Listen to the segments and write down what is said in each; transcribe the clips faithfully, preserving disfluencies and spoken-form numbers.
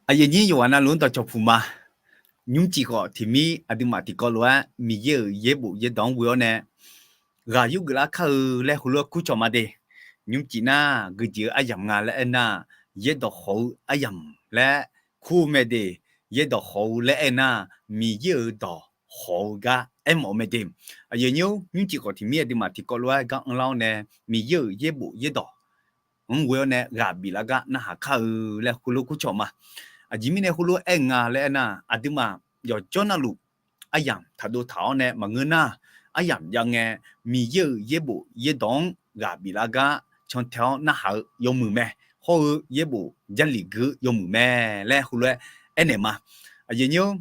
Aqyuif aqnyir yawqghaq navluf-anr dawqcawq puq ma. Nymrcif khawf tiqmir aqduimaf tiqkawv lof-aer Miqyaer-euq yaerbof yaerdawq-anr ghoe-awr nae ghaq yurgeuf lar kar-eu laer heulof-aer kurcawq ma de. Nymrcif nar geujeq-eu aryamq nga laer aernar, yaerdawq khawf-eu aryamq laer kur-eu mae de. Yaerdawq khawf-eu laer aernar, Miqyaer-euq dawq khawf-eu gar aermawf-eu mae de. Aqyuif aqnyir-or, nymrcif khawf tiqmir aqduimaf tiqkawv lof-aer gar anrlar-awr nae, Miqyaer-euq yaerbof yaerdawq-anr ghoe-awr nae ghaq biflar gar narhaq kar-eu laer heulof kurcawq ma. Aqjeq mirnae heulof-aer aer-eu nga laer aernar, aqduimaf yawqjawr navluf aryamq taqdov taq-awr nae maqngeur nar, aryamq jav ngae Miqyaer-euq yaerbof yaerdawq-anr ghaq biflar gar cantae-awr narhaq-eu yawmuiq mae. Hawr-eu yaerbof Jarlif gui-eu yawmuiq mae laer heulof-aer aernaeq ma. Aqyuif aqnyir-or,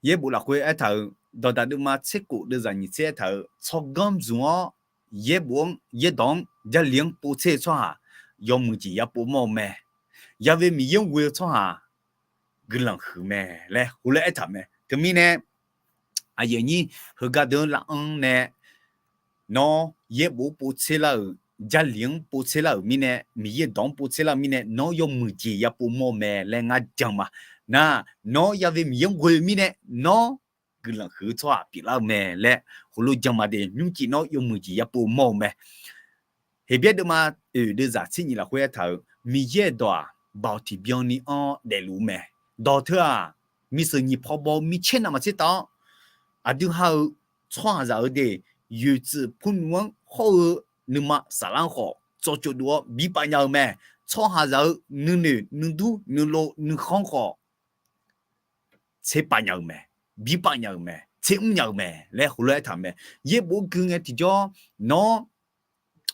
yaerbof lafkhoer aertaq-euq dawqdaq deuvma tser khof deuvzaq nyiq tser aertaq-euq tsawrganr zmq-awr yaerbof-anr yaerdawq-anr Jarlif-anr povtser-eu tsawrhaq yawmuiq jeq ya pov mawr-eu mae. Yawe Miqyaer-anr ghoe-eu tsawrhaq guiqlanq huiq mae laer heulof-aer aertaq mae. Teumirnae aqyuif aqnyir heugar deuq-anr lav-anr nae, nawr yaerbof-anr povtser lar-euq, Jarlif-anr povtser lar-euq mirnae, Miqyaer dawq-anr povtser lar-eu mirnae, nawr yawmuiq jeq ya pov mawr-eu mae laer ngar jan ma. Nar, nawr yawe Miqyaer-anr ghoe-eu mirnae, nawr guiqlanq huiq-eu tsawrhaq pyeuflar-eu mae laer heulof jan ma de. Nymrcif nawr yawmuiq jeq ya pov mawr-eu mae. Heqbyaer deuvma oeq deuvzaq tser nyiq lafkhoer aertaq-euq Miqyaer-euq dawq-aq, baoq tiqbyan ni-anr daefluf-eu mae. Dawq teu-aq, miseuq nyiq paw baw-eu mircaer navmaqtser taf-awr, aqdui ha-euq tsawrhaqzaq-eu de, yoeqtsuif purnmr-anr hawr-eu nuima saflar-anr khawf tsawqtsov dov-awr bipav nya-eu mae. Tsawrhaqzaq-eu nuinoeq nuidur nuilov nuikhanr khawf tserpav nya-eu mae, bipav nya-eu mae, tsermr nya-eu mae laer heulof-aer aertaq-euq mae. Yaerbof gui ngae tiqjawr nawr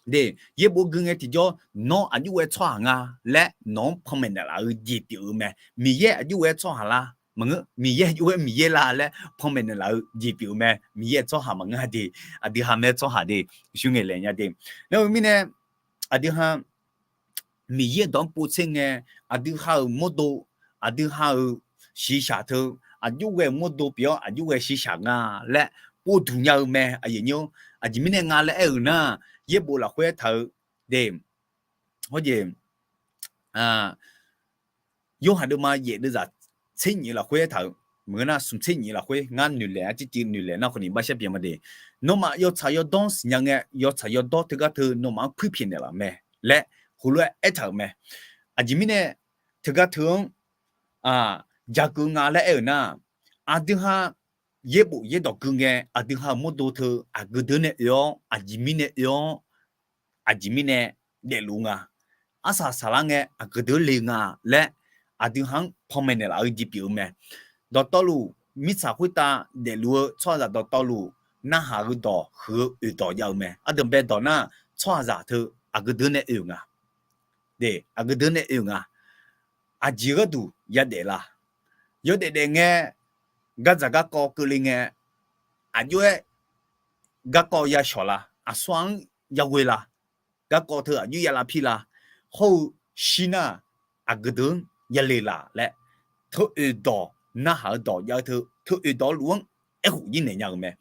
de, yaerbof gui ngae tiqjawr nawr aqjox ghae tsawrhaq nga laer nawq-anr panmaeq naeqlaf-eu jeq pyeuf-eu mae. Miqyaer aqjox ghae tsawrhaq la maqngeur, Miqyaer aqjox ghae Miqyaer la laer panmaeq naeqlaf-eu jeq pyeuf-eu mae. Miqyaer tsawrhaq maqngeur-a de, aqdui ha mae tsawrhaq de, shuir ngaeq laeq nya de. Nar-eu mirnae aqdui ha Miqyaer-euq dawq-anr povtser ngae, aqdui ha-euq mawrdo, aqdui ha-euq shiqshaq teu, aqjox ghae-euq mawrdo pyeuf-awr aqjox ghae shiqshaq nga laer povduq nya-eu mae. Aqjeq mirnae nga laer aer-euq nar, yaerbof lafkhoer aertaq-eu de, hawjeq, Yorhaq deuvma yaef deuvzaq tser nyiq lafkhoer aertaq-euq maqngeur nar, smq tser nyiq lafkhoer ngar noeqlaeq-a, circiv noeqlaeq nar khawf ni bashar pyeuf ma de. Nawmaf yawtsaq yawdawr siqnya ngae, yawtsaq yawdawr teugar teu nawmaf-anr puirpyaeq naeqlaf mae laer heulof-aer aertaq-euq mae. Aqjeq mirnae teugar teu-anr jakeuv nga laer aer-euq nar, aqdui ha yaerbof yaerdawq gui ngae, aqdui ha-euq mawrdo teu aqgeu deuq nae oe-awr, aqjeq mirnae oe-awr, aqjeq mirnae daefluf nga. Arsaq saqlar ngae aqgeu deuq le nga laer aqdui ha-anr panmaeq naeqlaf-eu jeq pyeuf-eu mae. Dawqtawvluf, mirtsaq khoertav daefluf-eu tsawrhaqzaq dawqtawvluf, narhaq-eu dawq huiq-eu oeq dawq jav-eu mae. Aqdui bae dawq nar, tsawrhaqzaq teu aqgeu deuq nae oe-euq nga. De, aqgeu deuq nae oe-euq nga. Aqjeq gharduq yadaef la? Yawdaef daef ngae, gardzaq garkawv keuvle ngae, aqjox-aer garkawv yashawq la? Aqsur-anr yaghoe la? Garkawv teu aqjox yalavpir la? Hawr-eu shir nar, aqgeu deuq-anr yale la laer, teu oeq dawq, narhaq-eu dawq jav-eu teu teu oeq dawq luf-anr aerkhof jir naeq nya-euq mae.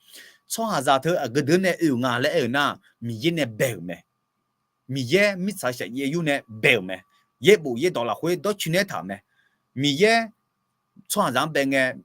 Tsawrhaqzaq teu aqgeu deuq nae oe-euq nga laer aer-euq nar, Miqyaer nae bae-euq mae. Miqyaer mirtsaq shaqjaev yur nae bae-euq mae. Yaerbof yaerdawq lafkhoer dawrcoeni aertaq-euq mae. Miqyaer tsawrhaqzaq-anr bae ngae,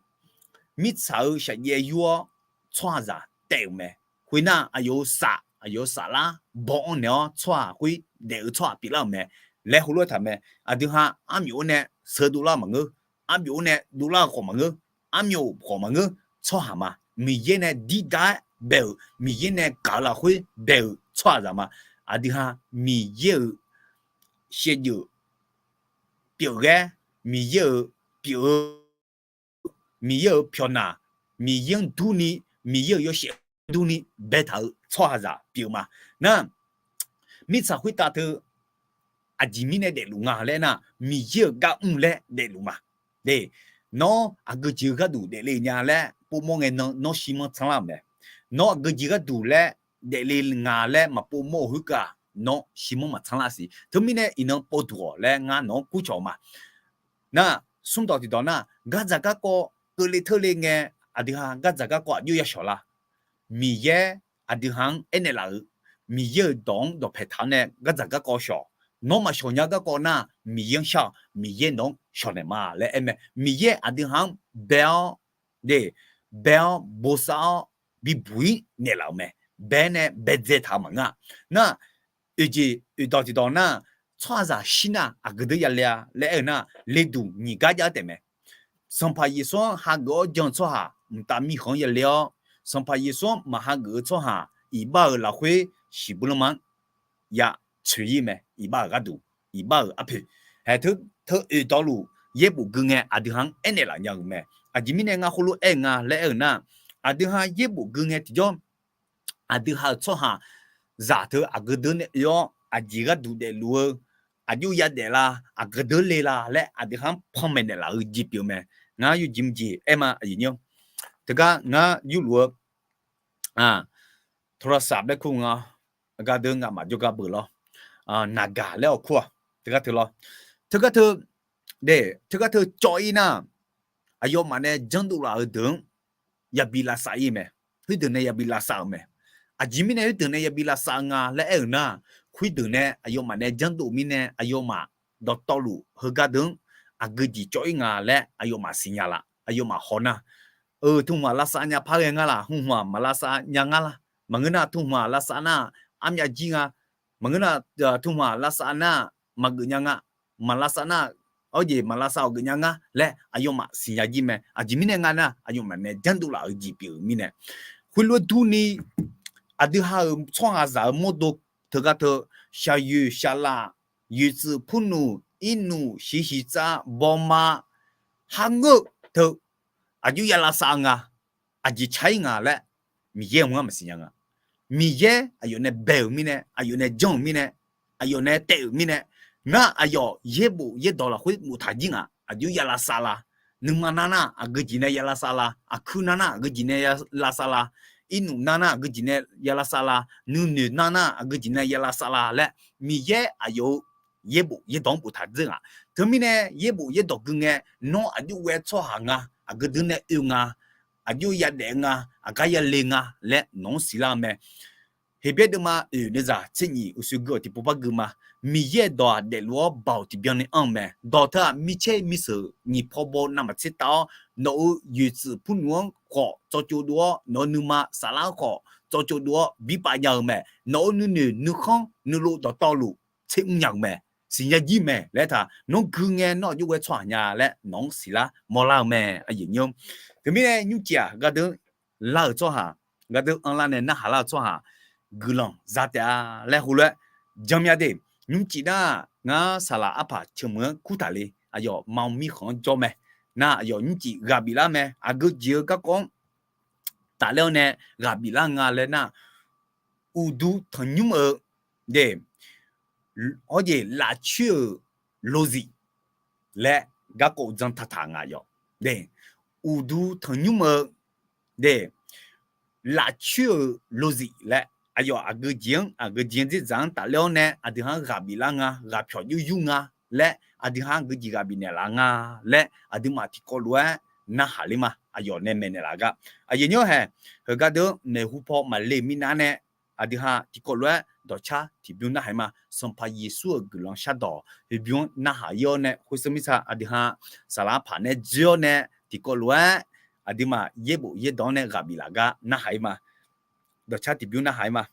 mirtsaq-eu shaqjaev yur-awr tsawrhaqzaq taef-euq mae. Khoernar, aqyawf-euq saf, aqyawf-euq saflar baw-anr naeq-awr tsawrhaq khoer daef-eu tsawrhaq pyeuflar-euq mae laer heulof-aer taq mae. Aqdui ha armyawf-anr nae sheu dovlar maqngeur, armyawf-anr nae dovlar-eu khawf maqngeur, armyawf khawf maqngeur, tsawrhaq ma. Miqyaer nae dirda-aer bae-euq, Miqyaer nae gaq-eu lafkhoer bae-euq tsawrhaqzaq ma. Aqdui ha Miqyaer-euq shaevdzeuf pyeufghaer, Miqyaer-euq pyeuf-eu, Miqyaer-euq pyawqnaq, Miqyaer-anr durni, Miqyaer-euq yawshaef durni baetaq-eu tsawrhaqzaq pyeuf ma. Nar, mirtsaq khoertav teu aqjeq mirnae daefluf nga laer nar, Miqyaer-euq gar mr laer daefluf ma. De, nawr aqgeu jeq-eu gharduq daefle nya laer povmawr ngae nan, nawr shirmanr tsanrlar-euq mae. Nawr aqgeu jeq gharduq laer daefle nga laer maqpovmawr-euq khoergaq, nawr shirmanr maqtsanrlar siq. Teumirnae iqnan povduq-awq laer ngar nawq-anr kurcawq ma. Nar, smrdawq tiqdawq nar, gardzaq garkawv keuvle teurle ngae, aqdui ha gardzaq garkawv aqjox yashawq la? Miqyaer aqdui ha-anr aernaeq laf-euq, Miqyaer-euq dawq-anr dawqpae taq-awr nae gardzaq garkawv shawq Nawr maqshawq nya garkawv nar, Miqyaer-anr shar-awq, Miqyaer nawq-anr shawq naeq ma laer aer mae. Miqyaer aqdui ha-anr bae-awr, de, bae-awr bosav-awr bibuq-ir naeqlaf-euq mae. Bae nae baedzae taq-eu maqngeur-a. Nar, oeqjeq oeqdawq tiqdawq nar, tsawrhaqzaq shir nar aqgeu deuq ya le-a laer aer-eu nar, leduq nyiq gar jav-aer taef mae. Sanqpaq Yeqsur-anr hageuf-awr jan-eu tsawrhaq mqtav mirkhanq-anr ya le-awr, Sanqpaq Yeqsur-anr maq hageuf-eu tsawrhaq iqbax-euq lafkhoer shiqbuir lanma-anr ya tsoeq-ir mae. Iqbax-euq gharduq, iqbax-euq arpoeq, hae teu oeqdawqluf yaerbof gui ngae aqdui ha-anr aernaeq laf nya-euq mae. Aqjeq mirnae ngar khoerlof-aer nga laer aer-eu nar, aqdui ha yaerbof gui ngae tiqjawr, aqdui ha-euq tsawrhaqzaq teu aqgeu deuq nae oe-awr aqjeq gharduq daefluf-eu, aqjox yadaef la, aqgeu deuq le la laer aqdui ha-anr panmaeq naeqlaf-eu jeq pyeuf-eu mae. Ngar yawjeq mqjeq aer ma, aqyuif nyir-awr, teugar ngar yurluf-eu โทรศัพท์ laer kur nga, gardeuv nga'maf jawrgar beuq lawr, naqgaq laer awq kur-aq, teugar teu lawr, teugar teu, de, teugar teu cawv-ir nar, aqyawfmaf nae janrdov laf-eu deuq-anr yabi lavsav-ir mae. Khoerdeuq nae yabi lavsav-euq mae. Aqjeq mirnae khoerdeuq nae yabi lavsav nga laer aer-euq nar, khoerdeuq nae aqyawfmaf nae janrdov mirnae aqyawfmaf dawqtawvluf heugar deuq-anr aqgeu jeq cawv-ir nga laer aqyawfmaf siqnya laf, aqyawfmaf haw nar, eu, tmqmaq lavsav nya par ghae ngar laf, hmqmaq maq lavsav nya ngar laf, maqngeur nar tmqmaq lavsav nar armyav jir nga, maqngeur nar tmqmaq lavsav nar maqgeuf nya nga, maq lavsav nar, awr jeq maq lavsav-awq geuf nya ngar laer aqyawfmaf siqnya jir mae. Aqjeq mirnae nga nar, aqyawfmaf nae janrdov laf-eu jeq pyeuf-eu mirnae, khoerlof-aer durni, aqdui ha-euq tsawrhaqzaq-euq mawrdo teugar teu, shaqyoeq shaqlaf, yoeqtsuif purnmq, irnmq, shiqshiqtsav, bawma, kharngeur teu aqjox ya lavsav nga, aqjeq car-ir nga laer Miqyaer-anr maqsiq nya nga. Miqyaer aqyawf nae bae-euq mirnae, aqyawf nae janr-euq mirnae, aqyawf nae taef-euq mirnae, nar aqyawf yaerbof yaerdawq lafkhoer boftaq jir ngaq, aqjox ya lavsav la, nuima nar nar aqgeu jeq nae ya lavsav la, aqkuir nar nar aqgeu jeq nae ya lavsav la, irnmq nar nar aqgeu jeq nae ya lavsav la, nuinoeq nar nar aqgeu jeq nae ya lavsav la laer, Miqyaer aqyawf-euq yaerbof yaerdawq-anr boftaq dzeur ngaq. Teumirnae yaerbof yaerdawq gui ngae, nawr aqjox ghae-aer tsawrhaq nga, aqgeu deuq nae oe nga, aqjox yadaef nga, aqgar yale nga laer nawq-anr siqlar-eu mae. Heqbyaer deuvma oeq nuizaq tser nyiq uqshoe gui-awq tiqpov par gui ma. Miqyaer-euq dawq-aq daefluf-awr baoq tiqbyan ni anr-eu mae. Dawq teu-aq mircaer mirseuq nyiq paw baw navmaqtser tav-awr, nawq-euq yoeqtsuif purnmq-anr khawf tsawrcov dov-awr, nawq-euq nuima saflar-anr khawf tsawrcov dov-awr bipav nya-eu mae. Nawq-euq nuinoeq nuikhanr nuilov dawqtawvluf tser mr nya-eu mae. Siqnya jir mae laer taq, nawr gui ngae nawr aqjox ghae tsawrhaq nya laer nawq-anr siqlar mawrlar-eu mae. Aqyuif nyir-awr, teumirnae nymrcif-aq gardeuv lar-euq tsawrhaq, gardeuv anrlar nae narhaq lar-eu tsawrhaq guiqlanq za taef-a laer heulof-aer janmya de. Nymrcif nar ngar saqlaq arpaq ceumeuq-anr kurtaq le, aqyawf maqmr mirkhanq-anr jawr mae. Nar aqyawf nymrcif ghaq biflar mae. Aqgeu jeq-eu garkawv-anr tafler-awr nae ghaq biflar nga laer nar, uqduq tanqnymr-eu de, hawr jeq lafcoer-euq lozif laer garkawv uqdzan taqtaq ngaq yawq. Uqduq tanqnymr-eu de, lafcoer-euq lozif laer aqyawf aqgeu jeq-anr aqgeu jeq-anr dzerdzaq-anr tafler-awr nae aqdui ha-anr ghaq biflar nga, ghaq pyawq yur yur nga laer aqdui ha-anr aqgeu jeq ghaq bifnaeq laf nga laer aqduimaf tiqkawv lof-aer narhaq ler ma. Aqyawf nae maeqnaeq laf gar, aqyuif nyir-awr hae, heugar deuq-anr maeqhu paw maqle mirnav nae aqdui ha tiqkawv lof-aer dawqcar tiqbymr narhaq-ir ma. Sanqpaq Yeqsur-euq guiqlanq shardawq heubymr-anr narhaq-ir-awr nae, khoer sar mirtsa aqdui ha saqlaq arpaq nae dzoer-awr nae tiqkawv lof-aer aqduimaf yaerbof yaerdawq-anr nae ghaq bif laf gar narhaq-ir ma. Dawqcar tiqbymr narhaq-ir ma.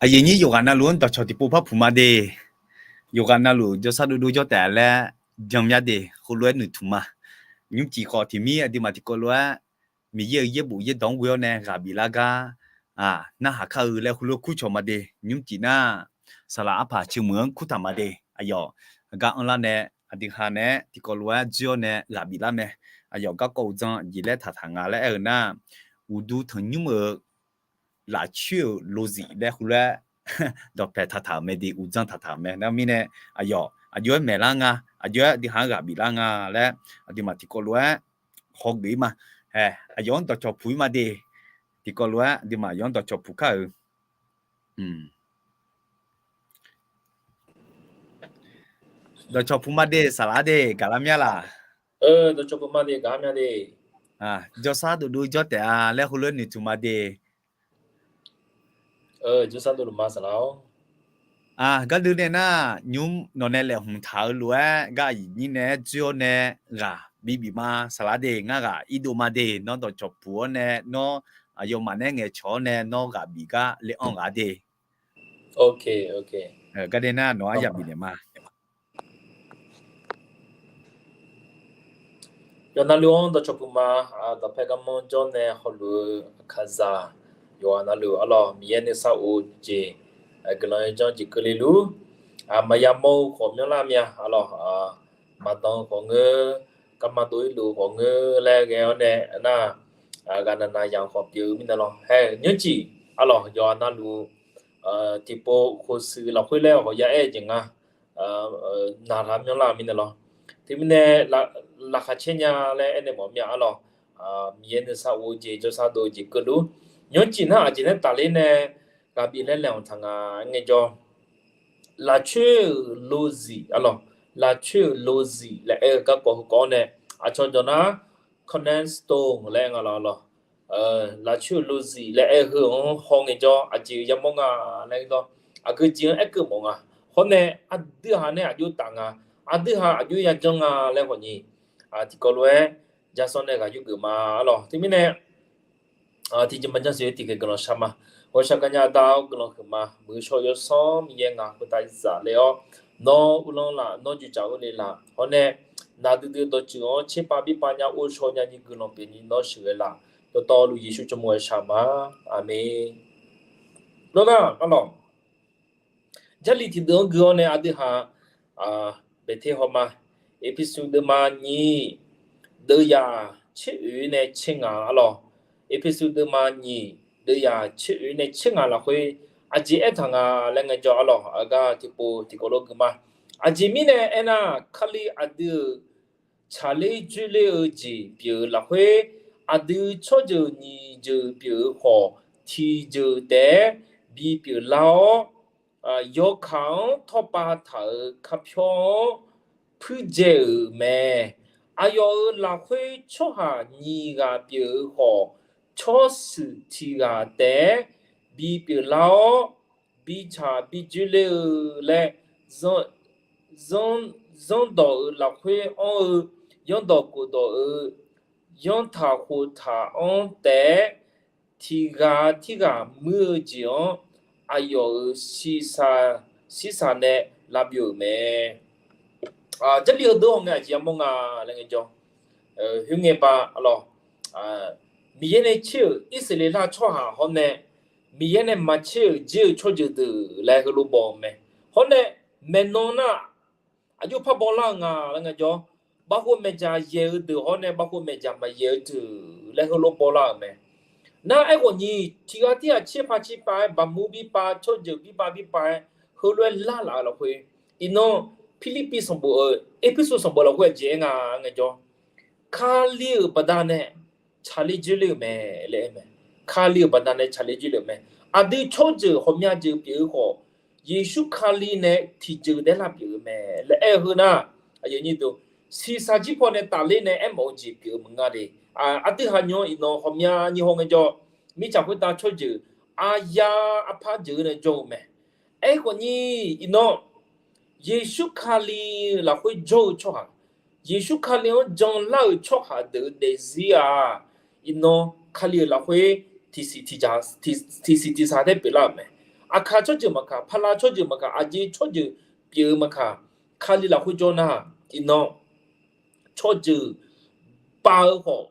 Aqyuif nyir yawqghaq navluf-anr dawqcawq tiqpov par puq ma de. Yawqghaq navluf jawrshar dovdov jawr taef laer janmya de, heulof-aer noeqtmq ma. Nymrcif khawf tiqmir aqduimaf tiqkawv lof-aer Miqyaer-euq yaerbof yaerdawq-anr ghoe-awr nae ghaq biflar gar narhaq kar-eu laer heulof-aer kurcawq ma de. Nymrcif nar, saqlaq arpaq ceumeuq-anr kurtaq ma de. Aqyawf gar anrlar nae aqdui ha nae-aer tiqkawv lof-aer dzoer-awr nae ghaq biflar mae. Aqyawf garkawv uqdzan jeq laer taqtaq nga laer aer-eu nar, uqduq tanqnymr-euq lafcoer-euq lozif laer heulof-aer dawqpaeq taqtaq-euq mae de, uqdzan taqtaq-euq mae. Nar mirnae, aqyawf aqjox-aer maeqlar nga, aqjox-aer aqdui ha-anr ghaq biflar nga laer aqduimaf tiqkawv lof-aer hawgeuf-ir ma. Aqyawf-anr dawqcawq puq-ir ma de. Tiqkawv lof-aer aqduimaf aqyawf-anr dawqcawq puq kar-euq. Dawqcawq puq ma de, saqlaq de, gaqlar mya laq? Dawqcawq puq ma de, gaqlar mya de. Jawrshar dovdov jawr taef-a laer heulof-aer noeqtmq ma de. Jawrshar dovluf ma saqlaq-awr. Gardui nae nar, nymr nawq nae laeqhmq taq-eu lof-aer gar aqyuif nyir nae-aer dzoer-awr nae ghaq bibif ma saqlaq de. Ngar ghaq irdov ma de. Nawr dawqcawq puq-awr nae, nawr aqyawfmaf nae ngaeqcawq-awr nae nawr ghaq bif gar le anr ghaq de. Gardui nar nawq-anr yaq bifnaeq ma. Yawqha navluf-anr dawqcawq puq ma. Dawqpae garmanr jawr nae hawluf-eu aqkaqzaq, yawqha navluf arlawq, Miqyaer nuisar of jeq guiqlanq-aer janr jeq keuvle luf. Maqya mawr-eu khawf myanrlar mya arlawq, maqdan-eu khawf ngeur, garma dov-ir luf-eu khawf ngeur laer ghae-awr nae nar, ghaqnaq naqzaq khawf pyeuf-eu mirnae lawr. Hae, nymrcif arlawq, yawqha navluf tiqpov khofshuif lafkhoer laer hawq ya aer-eu jeq nga, naqlar myanrlar-eu mirnae lawr. Teumirnae laqkhaq caer nya laer aernaeq mawf mya arlawq, Miqyaer nuisar of-eu jeq jawrshar dov-eu jeq keuvluf. Nymrcif nar aqjeq nae tafler nae ghaq bif laer laeqhmq taq nga ngaejawr, lafcoer-euq lozif arlawq, lafcoer-euq lozif laer aer-eu garkawv heukawv-awr nae aqcawq jawq nar, cornerstone laer nga lawr arlawq. Lafcoer-euq lozif laer aer-eu heu-anr haw ngaejawr aqjeq yamawr nga laer dawr, aqgeu jeq-anr aerkeuv mawf nga. Hawr nae aqdui ha nae aqjox taf nga, aqdui ha aqjox yajanr nga laer khawf nyi, tiqkawv lof-aer jasanr nae ghaq yurgeuf ma arlawq. Teumirnae tiqjeq maqjanr siq-eu tiqkhaeq guiqlanq shar ma. Ghawqshaq gaqnya aqda-awr guiqlanq huiq ma. Muiq-eu shaw yawsanr Miqyaer ngaq khoertav zaf le-awr, nawr uvlanr laf, nawr juqcaf ur le laf. Hawr nae naqdui dui dawqtsuif-anr tserpav birpav nya, or shaw nya ni guiqlanq pyeuf ni nawr sheuqghae laf. Dawqtawvluf Yeqsur tsawrmyanr-aer shaq ma. Aqmeq. Nawr nar arlawq, Jarlif tiqdeuv-anr gui-awr nae aqdui ha beqter haw ma. Erpersu deuvma nyiq, deuvyaq tser oeq nae tser ngaq arlawq. Erpersu deuvma nyiq, deuvyaq tser oeq nae tser ngaq lafkhoer aqjeq aertaq nga laer ngaejawr arlawq, aqgar tiqpov tiqkawv lof gui ma. Aqjeq mirnae aernar, Kali aqdui-euq tsaqler dzoerler-eu jeq pyeuf-eu lafkhoer, aqdui tsawrjeuq nyiq jeuq pyeuf-eu khawf, tiqjeuq taef-aer bipyeuf lar-awr, yawkaq-anr tawrpav taq-euq karpyawr-anr puirdzae-euq mae. Aqyawf-euq lafkhoer tsawrhaq nyiq ghaq pyeuf-eu khawf, tsawrshuif tiq ghaq taef-aer bipyeuf lar-awr, bitsaq bidzoerler-eu laer, zanrdawq-euq lafkhoer anr-eu, yanrdawq khofdawq-euq, yanrtaq khoftaq-anr taef-aer tiq ghaq tirghaq muir-eu jeq-anr aqyawf-euq shirsaq nae lavbyov-euq mae. Jarlif heudeuq-anr ngae aqjeq yamawr nga laer ngaejawr, khoerngae ba arlawq, Miqyaer nae tser-euq Irsaqleqlav tsawrhaq hawr nae, Miqyaer nae maqtser-euq dzer-eu tsawrjeuq deuq laer heulof baw-eu mae. Hawr nae maeqnan nar, aqjox par bawlar-eu nga laer ngaejawr, bavkhov maeqdzaq yaeq-eu deuq hawr nae bavkhov maeqdzaq maqyaeq-eu deuq laer heulof bawlar-euq mae. Nar aerkhawf nyiq, tiq ghaq tirghaq tserpav tserpav-aer baqmur birpav tsawrjeuq birpav birpav-aer heulof-aer larlaf-eu lafkhoer, iqnan Pirlirpiv sanqbof-eu, Erpersu sanqbof lafkhoer aqjeq aer nga ngaejawr, Kali-euq baqdanae tsaqler dzoerler-euq mae laer aer mae. Kali-euq baqdanae tsaqler dzoerler-euq mae. Aqdui tsawrjeuq ghawqmya jeuq pyeuf-eu khawf, Yeqsur Kali nae tiqjeuq daef lar pyeuf-eu mae laer aer-eu heu nar, shiqshaq jir paw nae tafler nae aermawf-eu jeq pyeuf-eu maqnga le. Aqdui haqnymr iqnan ghawqmyani haw ngaejawr, mirtsaq khoertav tsawrjeuq aqyar arpar jeuq-eu nae jawr-eu mae. Aerkhawf nyiq, iqnan Yeqsur Kali lafkhoer jawr-eu tsawrhaq, Yeqsur Kali-anr janlar-euq tsawrhaq deuq-eu daefzir-aq, iqnan Kali-euq lafkhoer tiqsiq tiqsaq taer pyeuflar-euq mae. Aqkaq tsawrjeuq maqkaq, paqlav tsawrjeuq maqkaq, aqjeq tsawrjeuq pyeuf-eu maqkaq, Kali lafkhoer jawr nar, iqnan tsawrjeuq pav-eu khawf,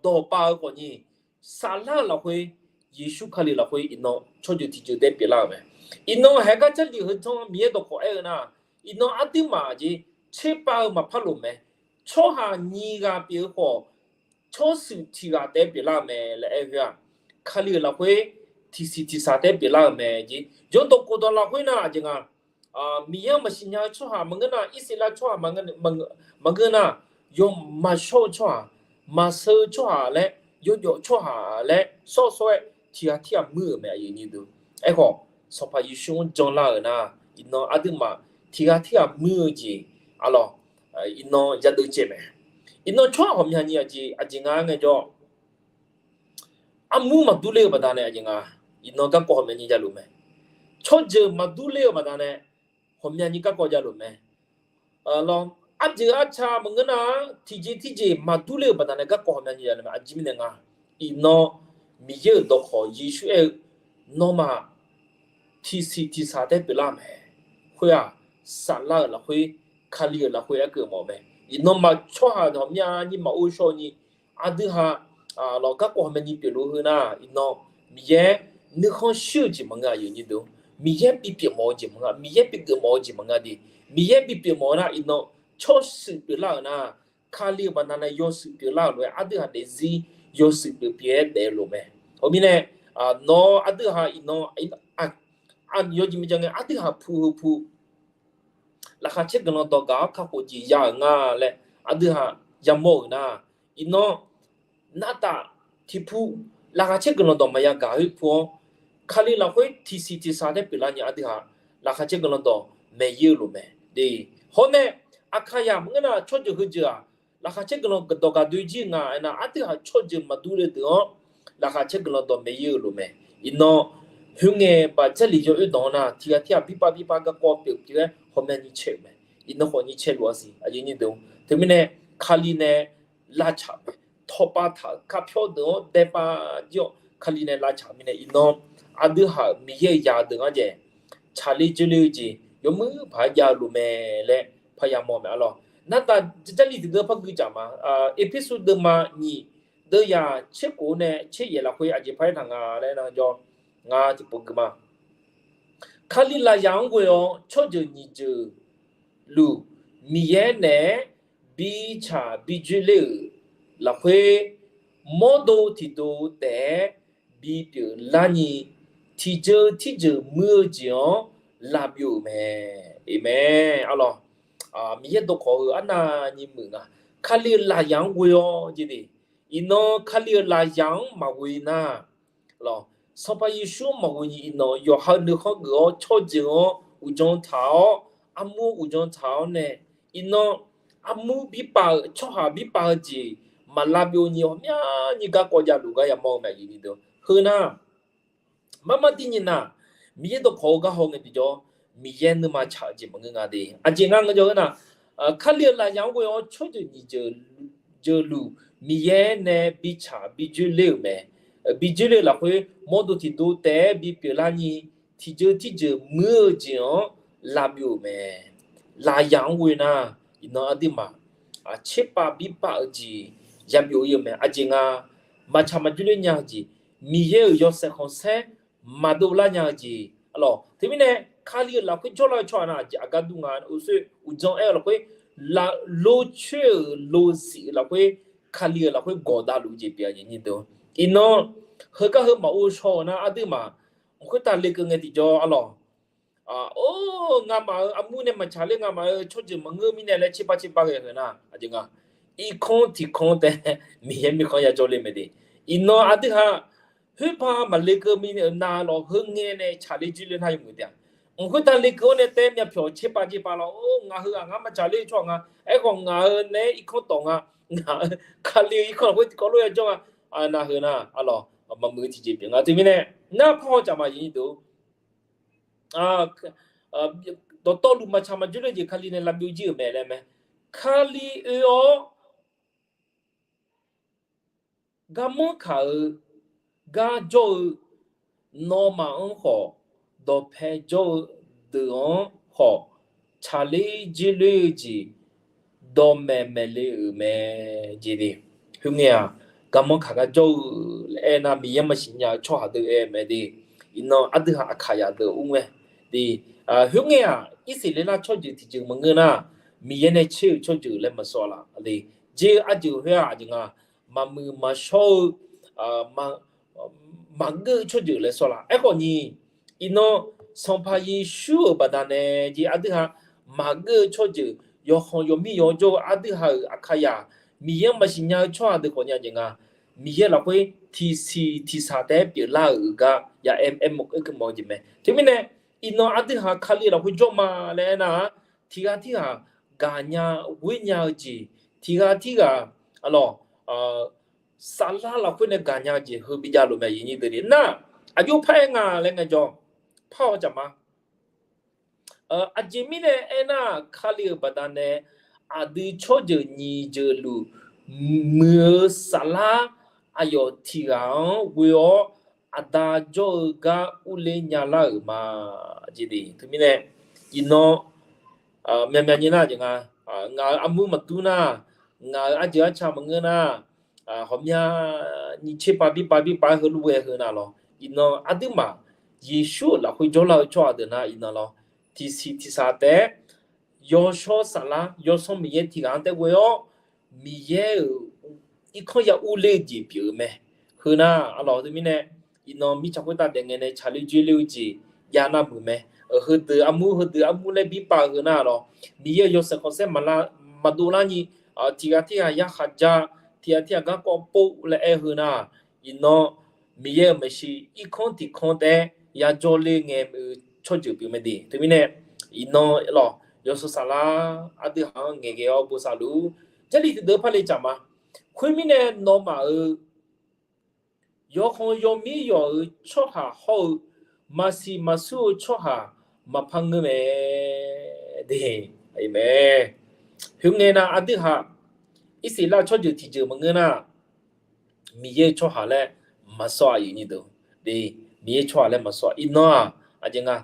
dawq pav-eu khawf ni, saflar-eu lafkhoer, Yeqsur Kali lafkhoer iqnan tsawrjeuq tiqjeuq taef pyeuflar-euq mae. Iqnan haeq gar Jarlif heu janr Miqyaer dawqkawq aer-eu nar, iqnan aqduimaf jeq tserpav-eu maqpar lof mae. Tsawrhaq nyiq ghaq pyeuf-eu khawf, tsawrshuif tiq ghaq taef pyeuflar-euq mae laer aer-eu khoer-aq, Kali-euq lafkhoer tiqsiq tiqsaq taef pyeuflar-euq mae jeq. Yawdawq khofdawq lafkhoer nar aqjeq nga, Miqyaer-anr maqsiq nya-eu tsawrhaq maqngeur nar, Irsaqleqlav tsawrhaq maqngeur nar, yawmaqshawr-eu tsawrhaq, maqsheu-eu tsawrhaq laer, yawjawf tsawrhaq laer sawr sawr-aer tiq ghaq tirghaq muir-euq mae, aqyuif aqnyir deuq. Aerkhawf, Sanqpaq Yeqsur-anr janlar-euq nar, iqnan aqduimaf tiq ghaq tirghaq muir-eu jeq, arlawq, iqnan yadeuv caev mae. Iqnan tsawrhaq ghawqmyani aqjeq, aqjeq nga ngaejawr, armur maqdur ler-eu baqdanae aqjeq nga, iqnan garkawv ghawqmyani javluf mae. Tsawrjeuq maqdur ler-eu baqdanae ghawqmyani garkawv javluf mae. Lawr, arjeuq arca maqngeur nar-aq, tiqjeq tiqjeq maqdur ler-eu baqdanae garkawv ghawqmyani javluf mae. Aqjeq mirnae nga, iqnan Miqyaer-euq dawqkawq Yeqsur aer-eu, nawmaf tiqsiq tiqsaq taef pyeuflar mae. Khoer-aq, saflar-euq lafkhoer, Kali-euq lafkhoer aerkeuv mawf mae. Iqnan maq tsawrhaq ghawqmyani maqghov shaw ni, aqdui haq lawq garkawv ghawqmyani pyeufluf-eu heu nar, iqnan Miqyaer nuikhanr shir-eu jeq maqngeur, aqyuif aqnyir deuq. Miqyaer bipyeuf mawf-eu jeq maqngeur, Miqyaer bipyeuf mawf-eu jeq maqngeur de. Miqyaer bipyeuf mawf-eu nar, iqnan tsawrshuif pyeuflar-euq nar, Kali-euq baqdanae yawshuif pyeuflar-euq lof-aer aqdui haq daefzir yawshuif pyeuf pyeuf-aer daefluf mae. Heumirnae, nawr aqdui haq iqnan, yawjeq mirjan ngae aqdui haq pu heu pu laqkhaq caer guiqlanq dawq gaq-awr kakhof jeq ya-euq nga laer aqdui haq yamawr-euq nar, iqnan navtaf tiqpu laqkhaq caer guiqlanq dawq maqya gaq khoer pu-awr, Kali lafkhoer tiqsiq tiqsaq taef pyeuflar ni aqdui haq laqkhaq caer guiqlanq dawq maeq-ir-eu lof mae. Hawr nae, aqkaqyaq maqngeur nar tsawrjeuq heujeuq-aq, laqkhaq caer guiqlanq dawq gaq doe jir nga aernar, aqdui haq tsawrjeuq maqdur le deuq-anr laqkhaq caer guiqlanq dawq maeq-ir-eu lof mae. Iqnan khoerngae baq Jarlif yawoer dawq-anr nar, tiq ghaq tirghaq birpav birpav garkawv pyeuf pyeuf-aer ghawqmyani cae-euq mae. Iqnan khawfni cae luf-a siq, aqyuif aqnyir deuq. Teumirnae, Kali nae lavcaq mae. Tawqpav taq-euq kapyawr deuq-anr daepav jir-awq. Kali nae lavcaq mirnae iqnan aqdui haq-euq Miqyaer-euq ya-eu deuq ngar jaeq, tsaqler dzoerler-eu jeq yawmuiq paq-aer jav-eu lof mae laer parya mawr mae arlawq. Nartav Jarlif tiqdeuv par guicaf ma. Erpersu deuvma nyiq, deuvyaq tserkhof nae tseryaef lafkhoer aqjeq par aertaq nga laer nar jawr, ngar tiqpov gui ma. Kali lafyaq-anr ghoe-awr tsawrjeuq nyiq jeuq luf Miqyaer naeq-aer bitsaq bidzoerler-euq lafkhoer, mawrdo tiqdo taef-aer bipyeuf larni, tiqjeuq tirjeuq muir-eu jeq-anr lavbyov-euq mae. Aqmeq arlawq. Miqyaer dawqkawq-eu arnavni muiq nga. Kali-eu lafyaq-anr ghoe-awr jeq de, iqnan Kali-eu lafyaq-anr maqghoe nar, Sanqpaq Yeqsur-anr maqghoe ni iqnan yawqha-eu nuikhanr geuf-awr tsawrjeuq-anr uqdzan taq-awr, armur uqdzan taq-awr nae, iqnan armur birpav-eu tsawrhaq birpav-eu jeq maq lavbyov ni ghawqmyani garkawv javluf gar yamawr-eu mae, aqyuif aqnyir deuq. Heu nar, marmar dir nyi nar, Miqyaer dawqkawq-eu gar haw ngae tiqjawr, Miqyaer nuima tsaq-eu jeq maqngeur nga de. Aqjeq ngar ngeur jawr-eu nar, Kali-eu lafyaq-anr ghoe-awr tsawrjeuq nyiq jeuq luf Miqyaer nae bitsaq bidzoerler-euq mae. Bidzoerler-eu lafkhoer mawrdo tiqdo taef-aer bipyeuf larni, tiqjeuq tirjeuq muir-eu jeq-anr lavbyov-euq mae. Lafyaq-anr ghoe nar, iqnan aqduimaf tserpav birpav-eu jeq yabyov-ir-eu mae. Aqjeq nga, maqtsaq maqdzoerler nya-eu jeq, Miqyaer-euq yawshaef khanqsaer maqdov lar nya-eu jeq arlawq. Teumirnae, Kali-euq lafkhoer jawrlar-eu tsawrhaq nar, aqjeq aqgar dur nga, uqsoer uqdzan aer-eu lafkhoer, lov coer-euq lov sif-eu lafkhoer, Kali-euq lafkhoer gawqdavluf jeq pyeuf-a. Iqnan heugar heu maqghov shaw-eu nar, aqduimaf mq khoertav lekeuv ngae tiqjawr arlawq. Or, ngamaf-euq armur nae maqtsaq ler, ngamaf-euq tsawrjeuq maqngeur mirnae laer tserpav tserpav ghae heu nar, aqjeq nga, irkanr tiqkanr taef Miqyaer mirkhanq yajawr le mae de. Iqnan aqdui haq khoerpav maqlekeuv mirnae-euq nav lawq heu ngae nae tsaqler dzoerler nar yawmuiq taef-a. Mq khoertav lekeuv-awr nae taef myavpyawq tserpav tserpav lawq, or, ngaq heu-aq ngar maqtsaq ler tsawrhaq nga. Aerkhawf ngaq-euq nae irkanr tawq nga. Ngaq-euq Kali-eu irkanr lafkhoer tiqkawv lof yajawr nga. Nav heu nar arlawq, maqmuiq-eu tiqjeq pyeuf nga. Teumirnae, nar par haw caf ma, aqyuif aqnyir deuq. Dawqtawvluf maqtsaq maqdzoerler jeq Kali nae lavbyov jir-euq mae laer mae. Kali oe-awr garmanr kaq-eu, gar jawr-eu, nawmaf-anr khawf dawqpae jawr-eu deuq-anr khawf, tsaqler jerler-eu jeq dawqmaeq maeqle-euq mae. Jeq de, khoerngae-aq, garmanr kaq gar jawr-eu laer aernar, Miqyaer maqsiq nya-eu tsawrhaq deuq aer-eu mae de. Iqnan aqdui haq Aqkaqyaq deuq ur ngae de. Khoerngae-aq, Irsaqleqlav tsawrjeuq tiqjeuq maqngeur nar, Miqyaer nae tser-euq tsawrjeuq laer maqsawr laf de. Jer-eu arjeuq khoer-aq, aqjeq nga, maqmuiq maqshawr-eu, maqgeur-eu tsawrjeuq laer sawr laf. Aerkhawf ni, iqnan Sanqpaq Yeqsur-euq baqdanae jeq aqdui haq maqgeur-eu tsawrjeuq, yawqkhanq yawqmir yawq jawr-eu aqdui haq-euq Aqkaqyaq, Miqyaer maqsiq nya-eu tsawrhaq deuq khawf ni aqjeq nga, Miqyaer lafkhoer tiqsiq tiqsaq taef-aer pyeuflar-euq gar ya aer, aer mawf-eu jeq mae. Teumirnae, iqnan aqdui haq Kali lafkhoer jawr ma laer aernar-aq, tiq ghaq tirghaq gaqnya ghoer nya-eu jeq, tiq ghaq tirghaq, aqlawq, saflar lafkhoer nae gaqnya-eu jeq heu bi javluf mae. Aqyuif aqnyir deuq de nar, aqjox par-aer nga laer ngaejawr, par-awr jaq ma. Aqjeq mirnae aernar, Kali-euq baqdanae aqdui tsawrjeuq nyiq jeuq luf muiq-eu saflar aqyawf tiq ghaq-anr ghoe-awr, Aqda jawr-eu gar urler nyalar-euq ma. Jeq de, teumirnae, iqnan, myavmyav nyir nar jeq nga, ngaq-euq armur maqdur nar, ngaq-euq arjeuq arca maqngeur nar, ghawqmyani tserpav birpav birpav-aer heulof-aer heu nar lawr, iqnan aqduimaf Yeqsur-euq lafkhoer jawrlar-eu tsawrhaq deuq nar iqnan lawr, tiqsiq tiqsaq taef-aer yawshawr saflar Yawsanr Miqyaer tiq ghaq-anr taef ghoe-awr, Miqyaer-euq irkanr ya urler-eu jeq pyeuf-eu mae. Heu nar, aqlawq teumirnae, iqnan mirtsaq khoertav daef ngae nae tsaqler joerler-eu jeq jav nar muiq mae. Heudeuq armur heudeuq armur laer birpav-eu heu nar lawr, Miqyaer-euq yawshaef khanqsaer maqdov lar ni, tiq ghaq tirghaq yarkhaq ja, tiq ghaq tirghaq garkawv pov laer aer-eu heu nar, iqnan Miqyaer-euq maeqshi irkanr tiq kanr taef-aer yajawr ler ngae-eu tsawrjeuq pyeuf mae de. Teumirnae, iqnan lawq, yawshawr saflar aqdui haq-anr ngaeqghae-awr bosav luf-ur. Jarlif tiqdeuq par le tsaq ma. Khoermirnae nawmaf-euq yawqkhanq yawmir yawq-euq tsawrhaq hawr-eu maqsiq maqsur-eu tsawrhaq maqpar ngeur mae de. Aqmeq. Khoerngae nar aqdui haq Irsaqleqlav tsawrjeuq tiqjeuq maqngeur nar, Miqyaer-euq tsawrhaq laer maqsawr-a, aqyuif aqnyir deuq. De, Miqyaer tsawrhaq laer maqsawr. Iqnan-aq, aqjeq nga,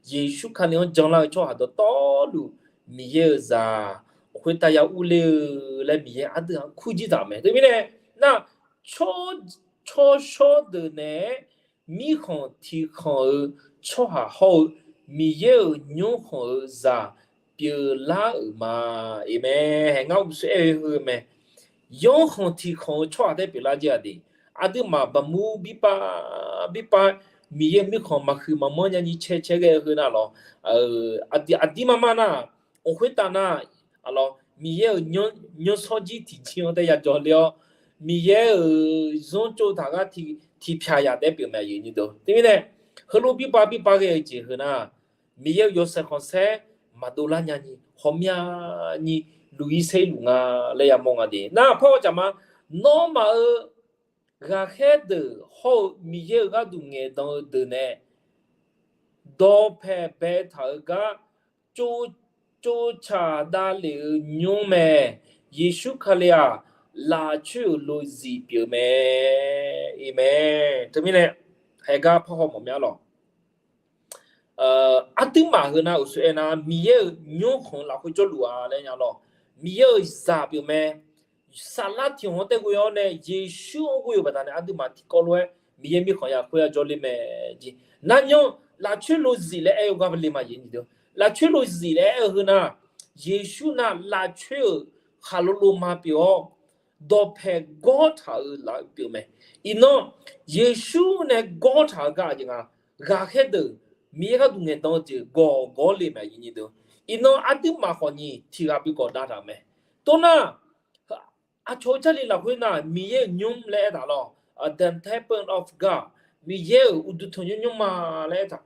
Yeqsur Kali-anr janlar-eu tsawrhaq dawqtawvluf, Miqyaer-euq zaq khoertav ya urler-eu laer Miqyaer aqdui-anr kur jir taq-euq mae. Teumirnae nar, tsawrshawr deuq naeq-aer mirkhanq tiqkhanq-euq tsawrhaq hawr-eu Miqyaer-euq nymrkhanq-euq zaq pyeuflar-euq ma. Aqmeq. Haeq ngar uqshoe aer-eu heu mae. Yanrkhanq tiqkhanq-eu tsawrhaq taef-aer pyeuflar jir-aq de. Aqduimaf baqmur birpav birpav, Miqyaer-euq mirkhanq maqhuiq maqmanr nyani cae cae ghae-eu heu nar lawr, aqdir aqdir mar mar nar, khoertav nar, aqlawq, Miqyaer-euq nymrshawr jir tiqjir-anr taef yajawr ler-awr, Miqyaer-euq zanr tsov taq gar tiqpyaq yaq taef-aer pyeuf mae, aqyuif aqnyir deuq. Teumirnae, heulof birpav birpav ghae-eu jeq heu nar, Miqyaer-euq yawshaef khanqsaer maqdov lar nyani, ghawqmyani luq-ir saer-ir luf nga laer yamawr nga de. Nar, par-awr jaq ma, nawmaf-euq ghaqkhaer deuq hawr-eu Miqyaer-euq gharduq ngaeqdan-eu deuq nae dawqpae baetaq-euq gar tsov, tsovtsaq davlef-eu nymr mae. Yeqsur Kali-aq, lafcoer-euq lozif pyeuf mae. Aqmeq. Teumirnae, haeq gar par haw mawf mya lawq. Aqduimaf heu nar uqshoe aernar, Miqyaer-euq nymrkhanq lafkhoer jawrluf-a laer nya lawq. Miqyaer-euq zaq pyeuf mae. Saflar tiq hmq-anr taef ghoe-awr nae Yeqsur-anr ghoe-euq baqdanae aqduimaf tiqkawv lof-aer Miqyaer mirkhanq ya khoer ya jawrler mae jeq. Narnymr lafcoer lozif laer aer-eu gar le ma, aqyuif aqnyir deuq. Lafcoer lozif laer aer-eu heu nar, Yeqsur nar lafcoer-euq khaqlo loma pyeuf-awr, dawqpae gawr taq-euq laf pyeuf mae. Iqnan, Yeqsur nae gawr taq-eu gar aqjeq nga, ghaqkhaer deuq Miqyaer gharduq ngaeqdan-eu jeq gawq gawq-awr le mae, aqyuif aqnyir deuq. Iqnan aqduimaf khawf ni tiq ghaq bi gawq dav taq-euq mae. Toxnar, aqcawq-eu Jarlif lafkhoer nar, Miqyaer-euq nymr laer aertaq lawq, the temple of God, Miqyaer-euq uqduq tanqnymr nymrma laer aertaq.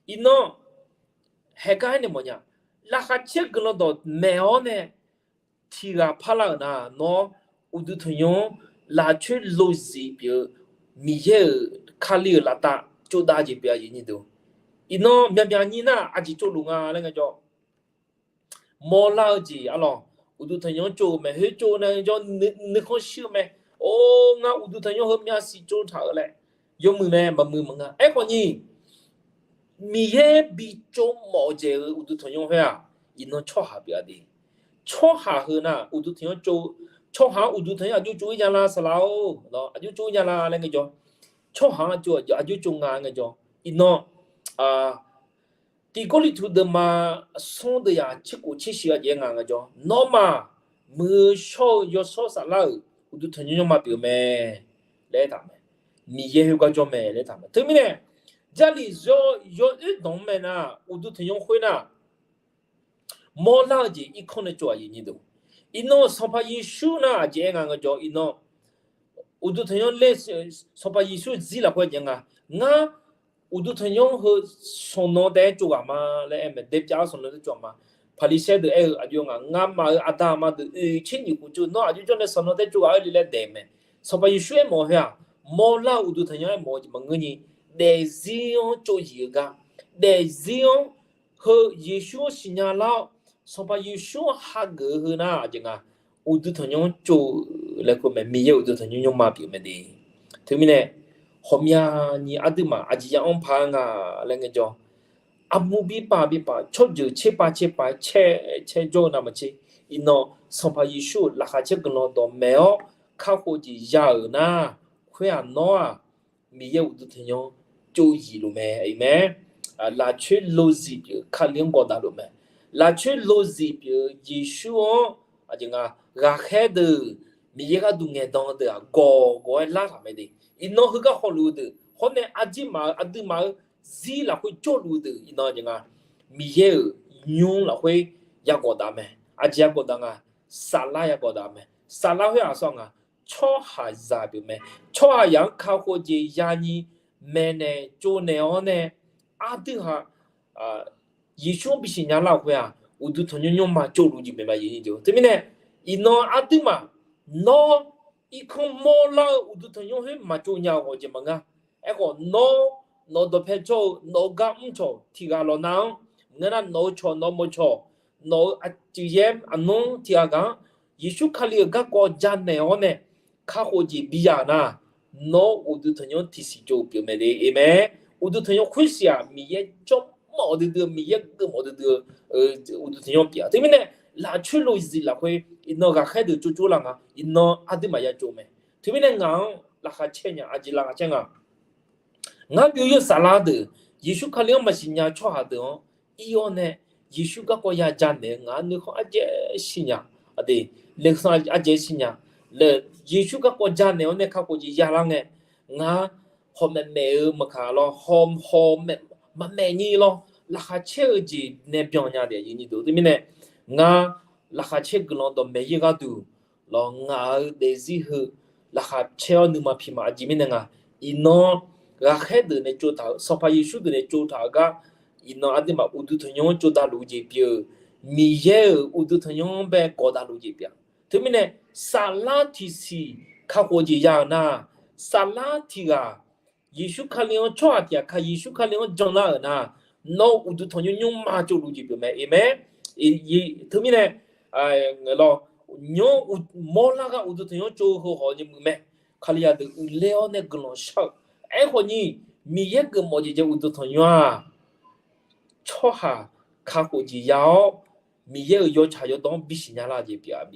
Iqnan, haeq gar aernaeq mawfnya, laqkhaq caer guiqlanq dawq maeq-awr nae tiq ghaq parlar-euq nar, nawr uqduq tanqnymr lafcoer lozif pyeuf-eu Miqyaer-euq Kali-euq laftav tsovdav jeq pyeuf-a, aqyuif aqnyir deuq. Iqnan myavmyav nyir nar aqjeq tsovluf nga laer ngaejawr, mawrlar-eu jeq arlawq, uqduq tanqnymr tsov-eu mae, khoer tsov nae jawr nuikhanr shir-eu mae. Or, ngar uqduq tanqnymr heumyav siq tsovtaq-eu laer yawmuiq mae, maqmuiq maqnga. Aerkhawf ni, Miqyaer bi tsov mawf dzaeq-eu uqduq tanqnymr khoer-aq, iqnan tsawrhaq pyeuf-a de. Tsawrhaq heu nar uqduq tanqnymr tsov, tsawrhaq-anr uqduq tanqnymr aqjox tsov-ir nya la saqlaq-or, aqjox tsov-ir nya la laer ngaejawr, tsawrhaq-anr aqjox tsov nga ngaejawr, iqnan Tiq Gawrliqtu deuvma smr deuv yaq tser khof tser shiq aqjeq-aer nga ngaejawr, nawmaf muiq-eu shawr-eu yawshawr saflar-euq uqduq tanqnymr nymrma pyeuf mae laer aertaq mae. Miqyaer khoergar jawr mae laer aertaq mae. Teumirnae Jarlif yawr-oer danq-anr mae nar, uqduq tanqnymr khoer nar mawrlar-eu jeq irkanr nae tsov-aq, iqnan Sanqpaq Yeqsur nar aqjeq aer nga ngaejawr, iqnan uqduq tanqnymr ler, Sanqpaq Yeqsur zir lafkhoer jeq nga, ngar uqduq tanqnymr heu sanqnan taef-aer tsov ghaq ma laer aer mae. Daepyav-awr sanqnan taef-aer tsov ghaq ma. Paqliqsaer deuq aer-eu aqjox nga, ngamaf-euq aqda aqma deuq oeq tser nyiq khof tsov, nawr aqjox jawr nae sanqnan taef-aer tsov ghaq-eu le laer daeq mae. Sanqpaq Yeqsur aermawf-eu khoer-aq, mawrlar-eu uqduq tanqnymr aermawf-eu jeq maqngeur ni, daefzir-anr tsovzif-eu gar, daefzir-anr heu Yeqsur-anr siqnya lar-awr, Sanqpaq Yeqsur-anr hageuf-eu heu nar aqjeq nga, uqduq tanqnymr-anr tsov-eu laer kur mae. Miqyaer uqduq tanqnymr nymrma pyeuf mae de. Teumirnae ghawqmyani aqduimaf aqjeq ya-anr paq-aer nga laer ngaejawr, armur birpav birpav tsawrjeuq tserpav tserpav caer caer jawr-eu navmaqtser, iqnan Sanqpaq Yeqsur-euq laqkhaq caer guiqlanq dawqmaeq-awr kakhof jeq ya-euq nar, khoer-aq nawr-aq Miqyaer uqduq tanqnymr tsovzif luf mae, iq mae. Lafcoer lozif pyeuf-eu Kali-anr gawqdaq luf mae. Lafcoer lozif pyeuf-eu Yeqsur-anr aqjeq nga, ghaqkhaer deuq, Miqyaer gharduq ngaeqdan deuq-aq gawq gawq-aer lar taq mae de. Iqnan heugar hawluf-eu deuq hawr nae aqduimaf-eu aqduimaf-eu zir lafkhoer jawrluf-eu deuq iqnan aqjeq nga, Miqyaer-euq nymr lafkhoer yagawqdaq mae. Aqjeq yagawqdaq nga, saflar yagawqdaq mae. Saflar khoer-aq sawr nga, tsawrhaqzaq pyeuf mae. Tsawrhaqzaq-anr kakhof jeq yani maeqnaeq tsovnaeq-awr nae, aqdui ha Yeqsur-anr bisiq nya lar-euq khoer-aq, uqduq tanqnymr nymrma tsovluf jeq pyeuf mae. Teumirnae iqnan aqduimaf nawr irkanr mawrlar-eu uqduq tanqnymr khoer maqtsov nya-eu ghawqjeq maqngeur. Aerkhawf nawr, nawq-eu dawqpae jawr-eu nawq-eu gar mrcawq tiq ghaq lawqnav-anr, maqngeur nar nawq-eu cawq nawq-eu mawqcawq, nawq-eu aqcuif yaer aqnmr tiq ghaq ghaq-anr Yeqsur Kali-euq garkawv janaeq-awr nae kakhof jeq biya-euq nar, nawr uqduq tanqnymr tiqsiq tsov pyeuf mae de. Amen. Uqduq tanqnymr khoersiq-aq Miqyaer jawrmawf duidui-eu, Miqyaer geufmawf duidui-eu uqduq tanqnymr pyeuf-a. Teumirnae lafcoer lozif lafkhoer iqnan ghaqkhaer deuq tsovtsov lar nga, iqnan aqduimaf ya tsov mae. Teumirnae ngaq-anr laqkhaq caer nya, aqjeq laqkhaq caer nga. Ngar byov-ir-eu saflar deuq, Yeqsur Kali-anr maqsiq nya tsawrhaq deuq-anr ir-awr nae, Yeqsur garkawv ya janaeq-eu ngaq-anr nuikhanr ardzaeq siqnya, aqdui, nuikhanr ardzaeq siqnya. Yeqsur garkawv janaeq-awr nae kakhof jeq yalar ngae, ngar hawmaeq maeq-eu maqkaq lawr, haw, haw, maqmaeq ni lawr, laqkhaq caer-eu jeq nae byan nya de. Teumirnae ngar laqkhaq caer guiqlanq dawqmaeq-ir gharduq lawr, ngaq-euq daefzir heu laqkhaq caer-awr nuima pi ma. Aqjeq mirnae nga, iqnan ghaqkhaer deuq nae tsovtaq-euq, Sanqpaq Yeqsur deuq nae tsovtaq-euq gar, iqnan aqduimaf uqduq tanqnymr-anr tsovdavluf-eu jeq pyeuf-eu, Miqyaer-euq uqduq tanqnymr-anr bae gawqdavluf-eu jeq pyeuf-a. Teumirnae saflar tiqsiq kakhof jeq ya-euq nar, saflar tiq ghaq Yeqsur Kali-anr, tsawrhaq tiq ghaq ka Yeqsur Kali-anr janlar-euq nar, nawr uqduq tanqnymr nymrma tsovluf jeq pyeuf mae. Amen. Teumirnae, nymr mawrlar gar uqduq tanqnymr tsov-eu heu khawf ni muiq mae. Kalizaq deuq uiqler-awr nae guiqlanq shar-eu. Aerkhawf ni, Miqyaer geufmawf jeq jav uqduq tanqnymr-aq, tsawrhaq kakhof jeq ya-awr, Miqyaer-euq yawtsaq yawdawr-anr bisiq nya lar jeq pyeuf-a.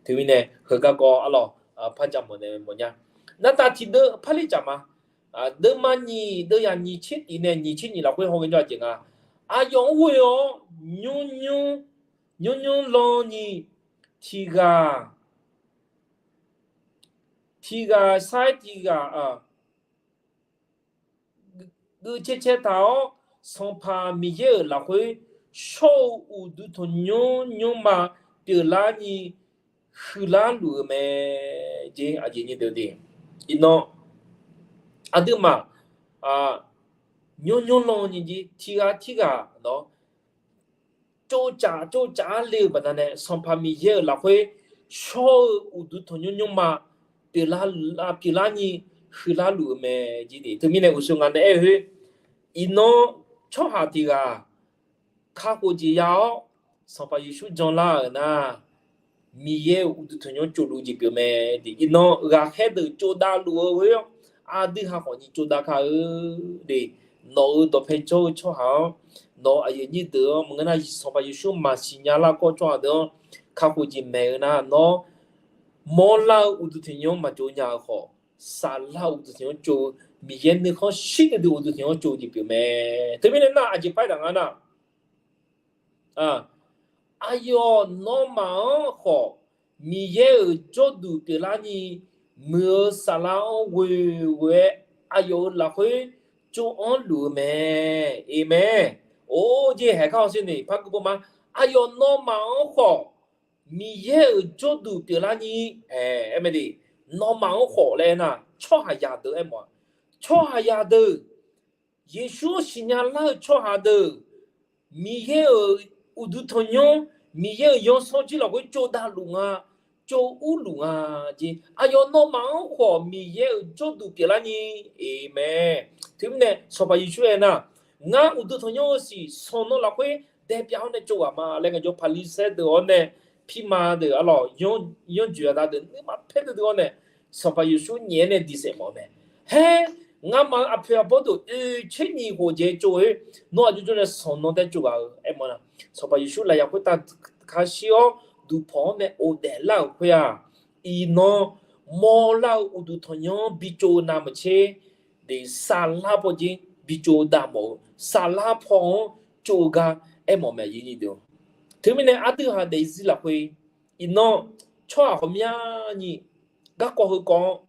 Teumirnae heugar gawr arlawq, par jav mawf nae mawfnya. Nartav tiqdeuv parler caf ma. Deuvma nyiq deuv yaq nyiq tser tif nae nyiq tser nyiq lafkhoer haw ghae jawr-a jeq nga. Aqyawf-anr ghoe-awr nymr nymr, nymr nymr lan ni tiq ghaq, tiq ghaq sar-aer tiq ghaq geuv caer caer taq-awr, Sanqpaq Miqyaer-euq lafkhoer shawr-eu uqduq tanqnymr nymrma pyeuflar ni huiqlar luf-eu mae. Jeq aqjeq ni deuq de. Iqnan aqduimaf nymr nymr lan ni jeq tiq ghaq tirghaq nawr tsovcaf tsovcaf-aer le-eu baqdanae, Sanqpaq Miqyaer-euq lafkhoer shawr-eu uqduq tanqnymr nymrma pyeuflar, pyeuflar ni huiqlar luf-eu mae. Jeq de. Teumirnae uqshoe ngaq nae aer-eu khoer, iqnan tsawrhaq tiq ghaq kakhof jeq ya-awr, Sanqpaq Yeqsur janlar-euq nar, Miqyaer-euq uqduq tanqnymr tsovluf jeq pyeuf mae. Iqnan ghaqkhaer deuq tsovdav luf-eu khoer-anr, aqdui ha khawf ni tsovdav kar-eu de. Nawq-euq dawqpae jawr-eu tsawrhaq-anr, nawq-euq aqyuif aqnyir deuq-anr maqngeur nar, Sanqpaq Yeqsur maqsiq nya lar kawv tsawrhaq deuq-anr kakhof jeq maeq-eu nar, nawr mawrlar-eu uqduq tanqnymr maqtsov nya-eu khawf, saflar-eu uqduq tanqnymr tsov-eu, Miqyaer nuikhanr shir duidui uqduq tanqnymr tsov-eu jeq pyeuf mae. Teumirnae nar, aqjeq paer taq nga nar, aqyawf nawmaf-anr khawf, Miqyaer-euq jawrduq pyeuflarni, muiq-eu saflar-anr ghoe ghoe-aer aqyawf-euq lafkhoer tsov-anr luf-eu mae. Aqmeq. Or, jeq haeq kar-awr sher ni par gui beu ma. Aqyawf nawmaf-anr khawf, Miqyaer-euq jawrduq pyeuflarni, aer mae de, nawmaf-anr khawf laer aernar, tsawrhaqzaq deuq aermawf-a. Tsawrhaqzaq deuq, Yeqsur-anr siqnya lar-eu tsawrhaq deuq, Miqyaer-euq uqduq tanqnymr, Miqyaer-euq yawsanr jir lafkhoer tsov davluf nga, tsov urluf nga jeq. Aqyawf nawmaf-anr khawf Miqyaer-euq jawrduq pyeuflarni, aqmeq. Teumirnae Sanqpaq Yeqsur aernar, ngar uqduq tanqnymr-eu siq sanqnan lafkhoer daepyav-awr nae tsov ghaq ma laer ngaejawr, Paqliqsaer deuq-awr nae, pirma deuq arlawq, yanrjoeq aqda deuq nuima paer duidui-awr nae, Sanqpaq Yeqsur nyaef-aer nae diqsaef mawf-eu mae. Haer, ngamaf-euq aqpoeq aqbawr deuq oeq tser nyiq khof jeq tsov-aer, nawr aqjox jawr nae sanqnan taer tsov ghaq-eu aermawf nar, Sanqpaq Yeqsur lafyaq khoertav kashir-awr duqpawq-anr nae of daeflar-euq khoer-aq, iqnan mawrlar-eu uqduq tanqnymr-anr bi tsov-eu navmaqtser, saflar pawjir bi tsov-eu davmawf-eu, saflar paw-anr tsov-eu gar aermawf mae. Teumirnae aqdui haq daefzir lafkhoer, iqnan tsawrhaq ghawqmyani garkawv heukawv-anr,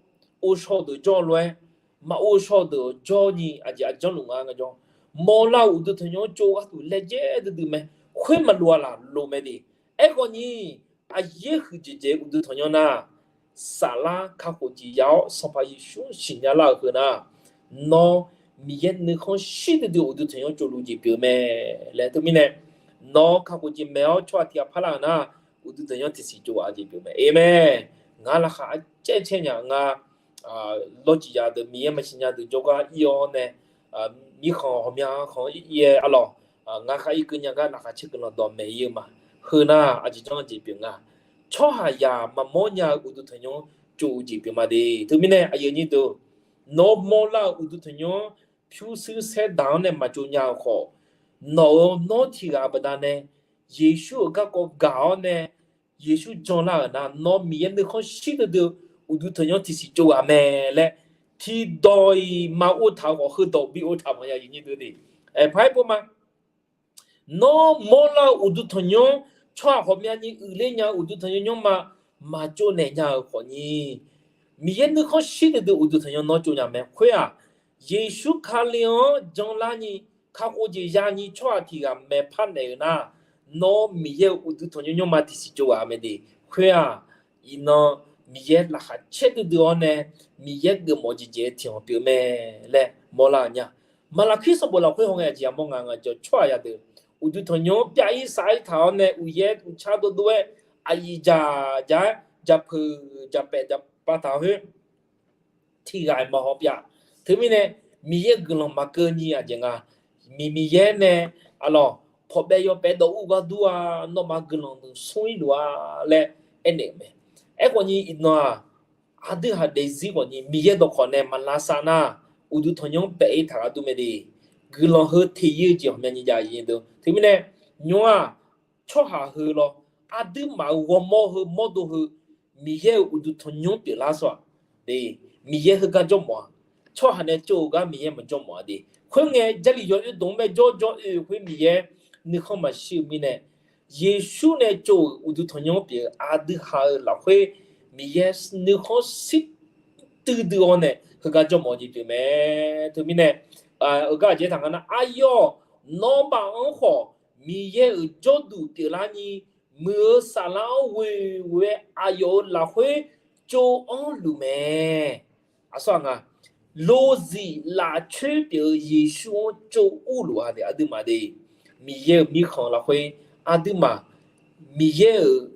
ov shaw deuq jawr lof-aer, maqov shaw deuq jawrni aqjeq aqjanr luf nga ngaejawr, mawrlar-eu uqduq tanqnymr-anr tsov gharduq laejae duidui mae. Khoer maqloq-a laq loq mae de. Aerkhawf ni, aqyaer huiqdzaeq dzaeq-eu uqduq tanqnymr nar, saflar kakhof jeq ya-awr Sanqpaq Yeqsur siqnya lar-euq heu nar, nawr Miqyaer nuikhanr shir duidui uqduq tanqnymr tsovluf jeq pyeuf mae laer. Teumirnae nawr kakhof jeq maeq-awr tsawrhaq tiq ghaq parlar-euq nar, uqduq tanqnymr tiqsiq tsov ghaq jeq pyeuf mae. Aqmeq. Ngar laqkhaq caer caer nya nga, lawr ciqya deuq Miqyaer maqsiq nya deuq jawrgar ir-awr nae, mirkhanq ghawqmya khanq-anr ir-aer arlawq, ngar khar ir keuv nya gar laqkhaq caer guiqlanq dawqmaeq ir-eu ma. Heu nar aqjeq janr jeq pyeuf nga. Tsawrhaqzaq maqmawr nya-eu uqduq tanqnymr tsov-eu jeq pyeuf ma de. Teumirnae aqyuif aqnyir deuq, nawr mawrlar-eu uqduq tanqnymr-anr pyurshuir saerdaq-anr nae maqtsov nya-eu khawf, nawq-euq nawr tiq ghaq baqdanae Yeqsur-euq garkawv gaq-awr nae Yeqsur janlar-euq nar, nawr Miqyaer nuikhanr shir duidui-eu uqduq tanqnymr tiqsiq tsov ghaq mae laer tiqdawq-iq maqghov taq-eu khawf, heudawq bi ghov taq mawf nya. Aqyuif aqnyir deuq de, aer par-aer pov ma. Nawr mawrlar-eu uqduq tanqnymr, tsawrhaq ghawqmyani uiqler nya-eu uqduq tanqnymr nymrma maqtsov naeq nya-euq khawfni, Miqyaer nuikhanr shir duidui uqduq tanqnymr nawr tsov nya mae. Khoer-aq, Yeqsur Kali-anr janlarni kakhof jeq yani tsawrhaq tiq ghaq maeqpar naeq-euq nar, nawr Miqyaer-euq uqduq tanqnymr nymrma tiqsiq tsov ghaq mae de. Khoer-aq, iqnan Miqyaer laqkhaq caer duidui-awr nae, Miqyaer geufmawf jeq jeq-aer tiq ghaq pyeuf mae laer mawrlar-eu nya. Maqlaqkir sanqbof lafkhoer hawngae aqjeq yamawr nga ngaejawr, tsawrhaqzaq deuq uqduq tanqnymr-anr pyav-ir sav-ir taq-awr nae uqyaer uqcar dovdov-aer aqyuif jaq jaq-aer jaqpeuq jaqpaef jaqpav taq khoer tiq ghaq-iq maqhaw pyav. Teumirnae Miqyaer-euq guiqlanq maqkeuv ni aqjeq nga. Miqmiqyaer nae arlawq pawqbaev yawpaev dawv ur gar dur-a, nawmaf guiqlanq deuq smr-ir luf-a laer aernaeq-euq mae. Aerkhawfni iqnan-aq, aqdui haq daefzir khawfni Miqyaer dawqkawq nae maqlavsav nar, uqduq tanqnymr-anr baef-ir taq ghardur mae de. Guiqlanq heu teq-ir-eu jeq ghawqmyani jav-eu deuq. Teumirnae nymr-aq, tsawrhaq heu lawr, aqduimaf-euq ghawrmawr heu mawrdo heu Miqyaer-euq uqduq tanqnymr pyeuflar sawq-aq de. Miqyaer heugar jawrmawf-a. Tsawrhaq nae tsov-eu gar Miqyaer maqjawrmawf-a de. Khoerngae Jarlif yawoer dmq-anr bae jawr jawr oe-eu khoer Miqyaer nuikhanr maqshir-eu mirnae, Yeqsur nae tsov-euq uqduq tanqnymr pyeuf-eu aqdui haq-euq lafkhoer Miqyaer nuikhanr shir duidui-awr nae heugar jawrmawf-eu jeq pyeuf mae. Teumirnae, eugar aqjeq taq nga nar, aqyawf nawmaf-anr khawf Miqyaer-euq jawrduq pyeuflarni, muiq-eu saflar-anr ghoe ghoe-aer aqyawf-euq lafkhoer tsov-anr luf mae. Aqsur-aq nga, lozif lafcoer pyeuf-eu Yeqsur-anr tsov urluf-a de aqduimaf de. Miqyaer-euq mirkhanq lafkhoer aqduimaf Miqyaer-euq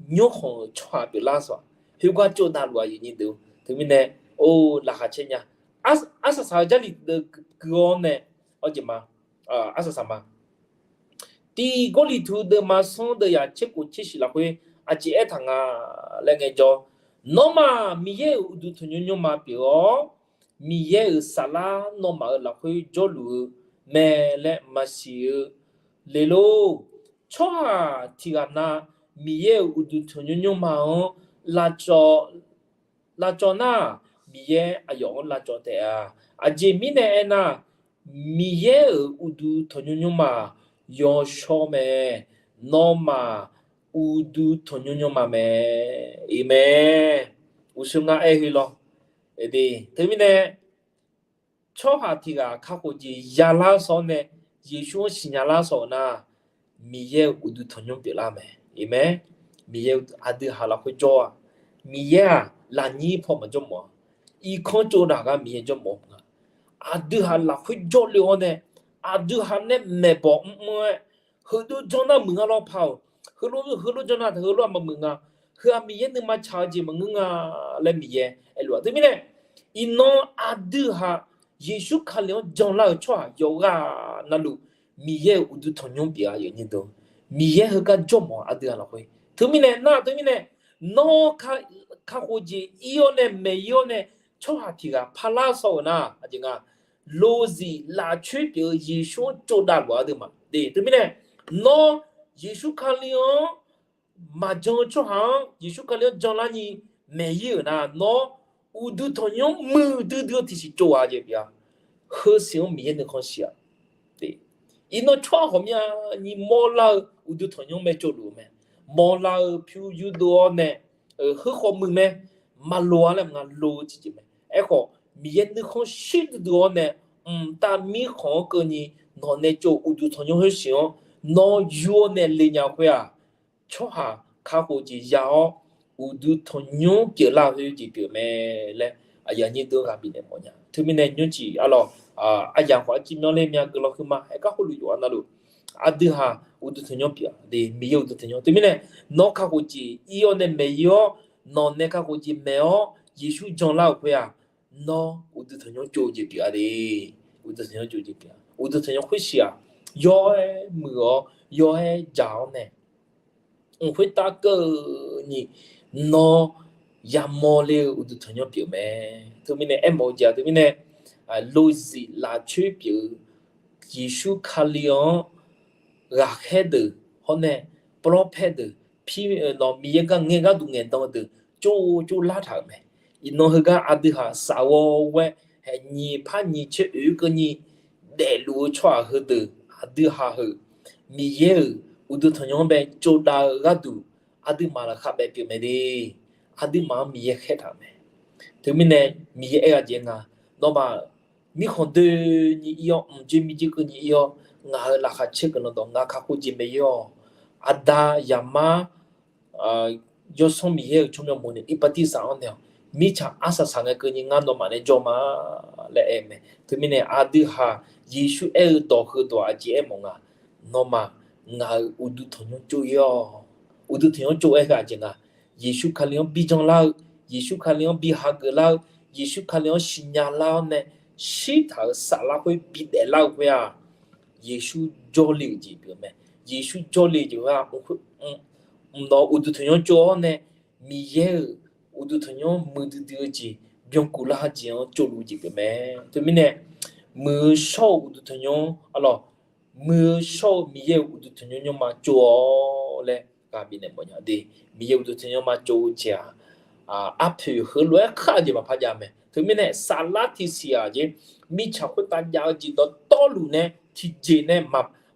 nymrkhanq-euq tsawrhaq pyeuflar sawq-aq, khoergar tsov davluf-a. Teumirnae, or, laqkhaq caer nya. Arsaq saq-eu Jarlif deuq gui-awr nae, awr jeq ma, arsaq saq ma. Tiq Gawrliqtu deuvma sanr deuv yaq tser khof tser shiq lafkhoer aqjeq aertaq nga laer ngaejawr, nawmaf Miqyaer-euq uqduq tanqnymr nymrma pyeuf-awr, Miqyaer-euq saflar nawmaf-euq lafkhoer jawrluf-eu mae laer maqsiq-eu le lor. Tsawrhaq tiq ghaq na Miqyaer-euq uqduq tanqnymr nymrma-anr lavcawv nar, Miqyaer aqyawf-anr lavcawv taef-a. Aqjeq mirnae aernar, Miqyaer-euq uqduq tanqnymr nymrma yawshawr mae. Nawmaf uqduq tanqnymr nymrma mae. Iqmae, uqshoe ngar aer-eu lawr. Teumirnae, tsawrhaq tiq ghaq kakhof jeq yalar sawr-awr nae, Yeqsur-anr siqnya lar sawr-euq nar, Miqyaer-euq uqduq tanqnymr pyeuflar mae. Iqmae, Miqyaer aqdui haq lafkhoer jawr-a. Miqyaer-aq lafnyir paw maqjawr mawf-a. Irkanr tsovdaq gar Miqyaer jawr mawf-eu nga. Aqdui haq lafkhoer jawrle-awr nae, aqdui haq nae maeqbawq mrmr-aer, heulof janr nar muiq nga lawr paq-awq. Heulof, heulof janr nar heulof-aq maqmuiq nga. Heu-aq Miqyaer nuima tsaq-eu jeq maqngeur nga laer Miqyaer aerluf-a. Teumirnae, iqnan aqdui haq Yeqsur Kali-anr janlar-euq tsawrhaq yawqghaq navluf, Miqyaer-euq uqduq tanqnymr pyeuf-a. Miqyaer heugar jawr mawf aqdui haq lafkhoer. Teumirnae nar, teumirnae, nawr kakhof jeq ir-awr nae maeq ir-awr nae tsawrhaq tiq ghaq parlar sawr-euq nar, aqjeq nga, lozif lafcoer pyeuf-eu Yeqsur-anr tsovdav luf-a aqduimaf. Teumirnae, nawr Yeqsur Kali-anr maqjan-eu tsawrhaq-anr Yeqsur Kali-anr janlar ni maeq ir-euq nar, nawr uqduq tanqnymr muiqdui dui-eu tiqsiq tsov-a jeq pyeuf-a. Heusiq-anr Miqyaer nuikhanr shir-a. Iqnan tsawrhaq ghawqmyani mawrlar-eu uqduq tanqnymr mae tsovluf-eu mae. Mawrlar-eu pyur yurdov-awr nae, heukhawf muiq mae, maqloq-a laer maqnga lo-eu tiqjeq mae. Aerkhawf, Miqyaer nuikhanr shir duidui-awr nae, mqtav mirkhanq-anr keuvni nawq nae tsov uqduq tanqnymr khoersiq-anr nawr yur-awr nae le nya khoer-aq, tsawrhaq kakhof jeq ya-awr, uqduq tanqnymr pyeuflar-eu jeq pyeuf mae laer aqyuif aqnyir deuq-anr ghaq bifnaeq mawfnya. Teumirnae nymrcif arlawq, aryamq khawf arciv myanr ler mya guiqlanq huiqma aergar hawluf yawqha navluf, aqdui haq uqduq tanqnymr pyeuf-a. Miqyaer uqduq tanqnymr. Teumirnae, nawr kakhof jeq ir-awr nae maeq ir-awr, nawq nae kakhof jeq maeq-awr Yeqsur janlar-euq khoer-aq, nawr uqduq tanqnymr tsov-eu jeq pyeuf-a de. Uqduq tanqnymr tsov-eu jeq pyeuf-a. Uqduq tanqnymr khoersiq-aq, yawr-aer muiq-awr, yawr-aer dzaq-awr nae, mq khoertav keuv-eu ni nawr yamawr ler-eu uqduq tanqnymr pyeuf mae. Teumirnae aermawf-eu jeq-aq, teumirnae, lozif lafcoer pyeuf-eu Yeqsur Kali-anr ghaqkhaer deuq hawr nae, pawrlawrpaer deuq, nawq Miqyaer gar ngae gharduq ngaeqdan-eu deuq tsov tsov lar taq-euq mae. Iqnan heugar aqdui haq safghawr ghae-aer nyiq par nyiq caer oeq keuvni daefluf-eu tsawrhaq heudeuq aqdui haq heuq Miqyaer-euq uqduq tanqnymr-anr bae tsovdav-eu gharduq aqduimaf laqkhaq bae pyeuf mae de. Aqduimaf-anr Miqyaer khaer taq-euq mae. Teumirnae Miqyaer aer-eu jeq nga, nawmaf mirkhanq doeni ir-awr, mqdzer mirdzer keuvni ir-awr, ngaq-euq laqkhaq caer guiqlanq dawq ngaq kakhof jeq maeq ir-awq. Aqda, zaqmar, Yawsanr Miqyaer-euq tsawrmyanr mawf nae iqbaxtirsaq-anr naeq-awq. Mirtsaq arsaq saq ngae keuvni ngar nawmaf nae jawr ma laer aer-eu mae. Teumirnae aqdui haq Yeqsur aer-eu dawq heudawq aqjeq aermawf nga, nawmaf ngaq-euq uqduq tanqnymr tsov ir-awq. Uqduq tanqnymr tsov-aer heu aqjeq nga, Yeqsur Kali-anr bi janlar-eu, Yeqsur Kali-anr bi hageuf lar-eu, Yeqsur Kali-anr siqnya lar-awr nae shirtaq-euq saflar khoer bidaef lar-eu khoer-aq, Yeqsur jawrle-euq jeq pyeuf mae. Yeqsur jawrle-eu jeq khoer-aq, mqnawq uqduq tanqnymr tsov-awr nae Miqyaer-euq uqduq tanqnymr muiqdui dui-eu jeq, byankuf lar-eu jeq-anr tsovluf-eu jeq pyeuf mae. Teumirnae, muiq-eu shawr-eu uqduq tanqnymr arlawq, muiq-eu shawr-eu Miqyaer-euq uqduq tanqnymr nymrma tsov-awr laer ghaq bifnaeq mawfnya de. Miqyaer uqduq tanqnymr nymrma tsov-eu jeq-aq, arpoeq heulof-aer kar-eu jeq maqpar jav mae. Teumirnae saflar tiqsiq-aq jeq, mirtsaq khoertav jav-eu jeq dawqtawvluf nae tiqjeq nae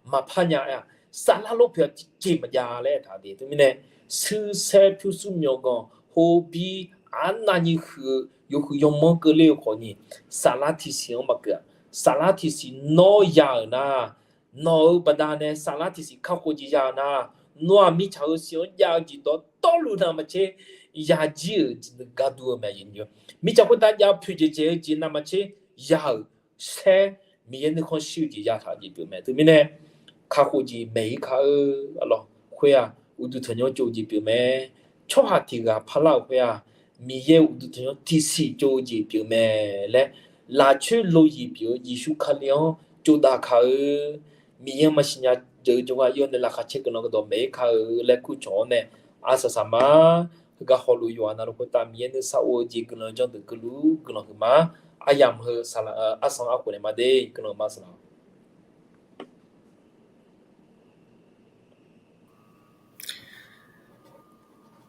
maqpar nya-a. Saflar lor poeq-aq tiqjeq maqjav laer aertaq de. Teumirnae, shuirsaer pyurshuir myawqganq hobir arnavni huiq-eu yawhuiq yawmanr keuvler-eu khawfni, saflar tiqsiq-anr maqkeuv-a. Saflar tiqsiq nawr ya-euq nar, nawq-euq baqdanae saflar tiqsiq kakhof jeq ya-euq nar, nawr-aq mirtsaq-euq siq-anr jav-eu jeq dawqtawvluf navmaqtser yajir-euq jeq gaqduq-eu mae. Mirtsaq khoertav jav poeqdzaeq dzaeq-eu jeq navmaqtser ya-euq saer Miqyaer nuikhanr shir-eu jeq yataq-eu jeq pyeuf mae. Teumirnae, kakhof jeq maeq-ir ka-eu arlawq khoer-aq, uqduq tanqnymr tsov-eu jeq pyeuf mae. Tsawrhaq tiq ghaq parlar-euq khoer-aq, Miqyaer-euq uqduq tanqnymr tiqsiq tsov-eu jeq pyeuf mae laer, lafcoer lozif pyeuf-eu Yeqsur Kali-anr tsovdav ka-eu, Miqyaer-anr maqsiq nya deuq-eu jawrgar ir-awr nae laqkhaq caer guiqlanq dawq maeq-ir ka-eu laer kurcawq-awr nae, arsaq saq ma. heugar hawluf yawqha navluf khoertav Miqyaer nuisar or-eu jeq guiqlanq janr deuq keuvluf guiqlanq huiqma. Aryamq heu saqlaq-eu arsanr arkhof naeq ma de, guiqlanq ma saqlaq.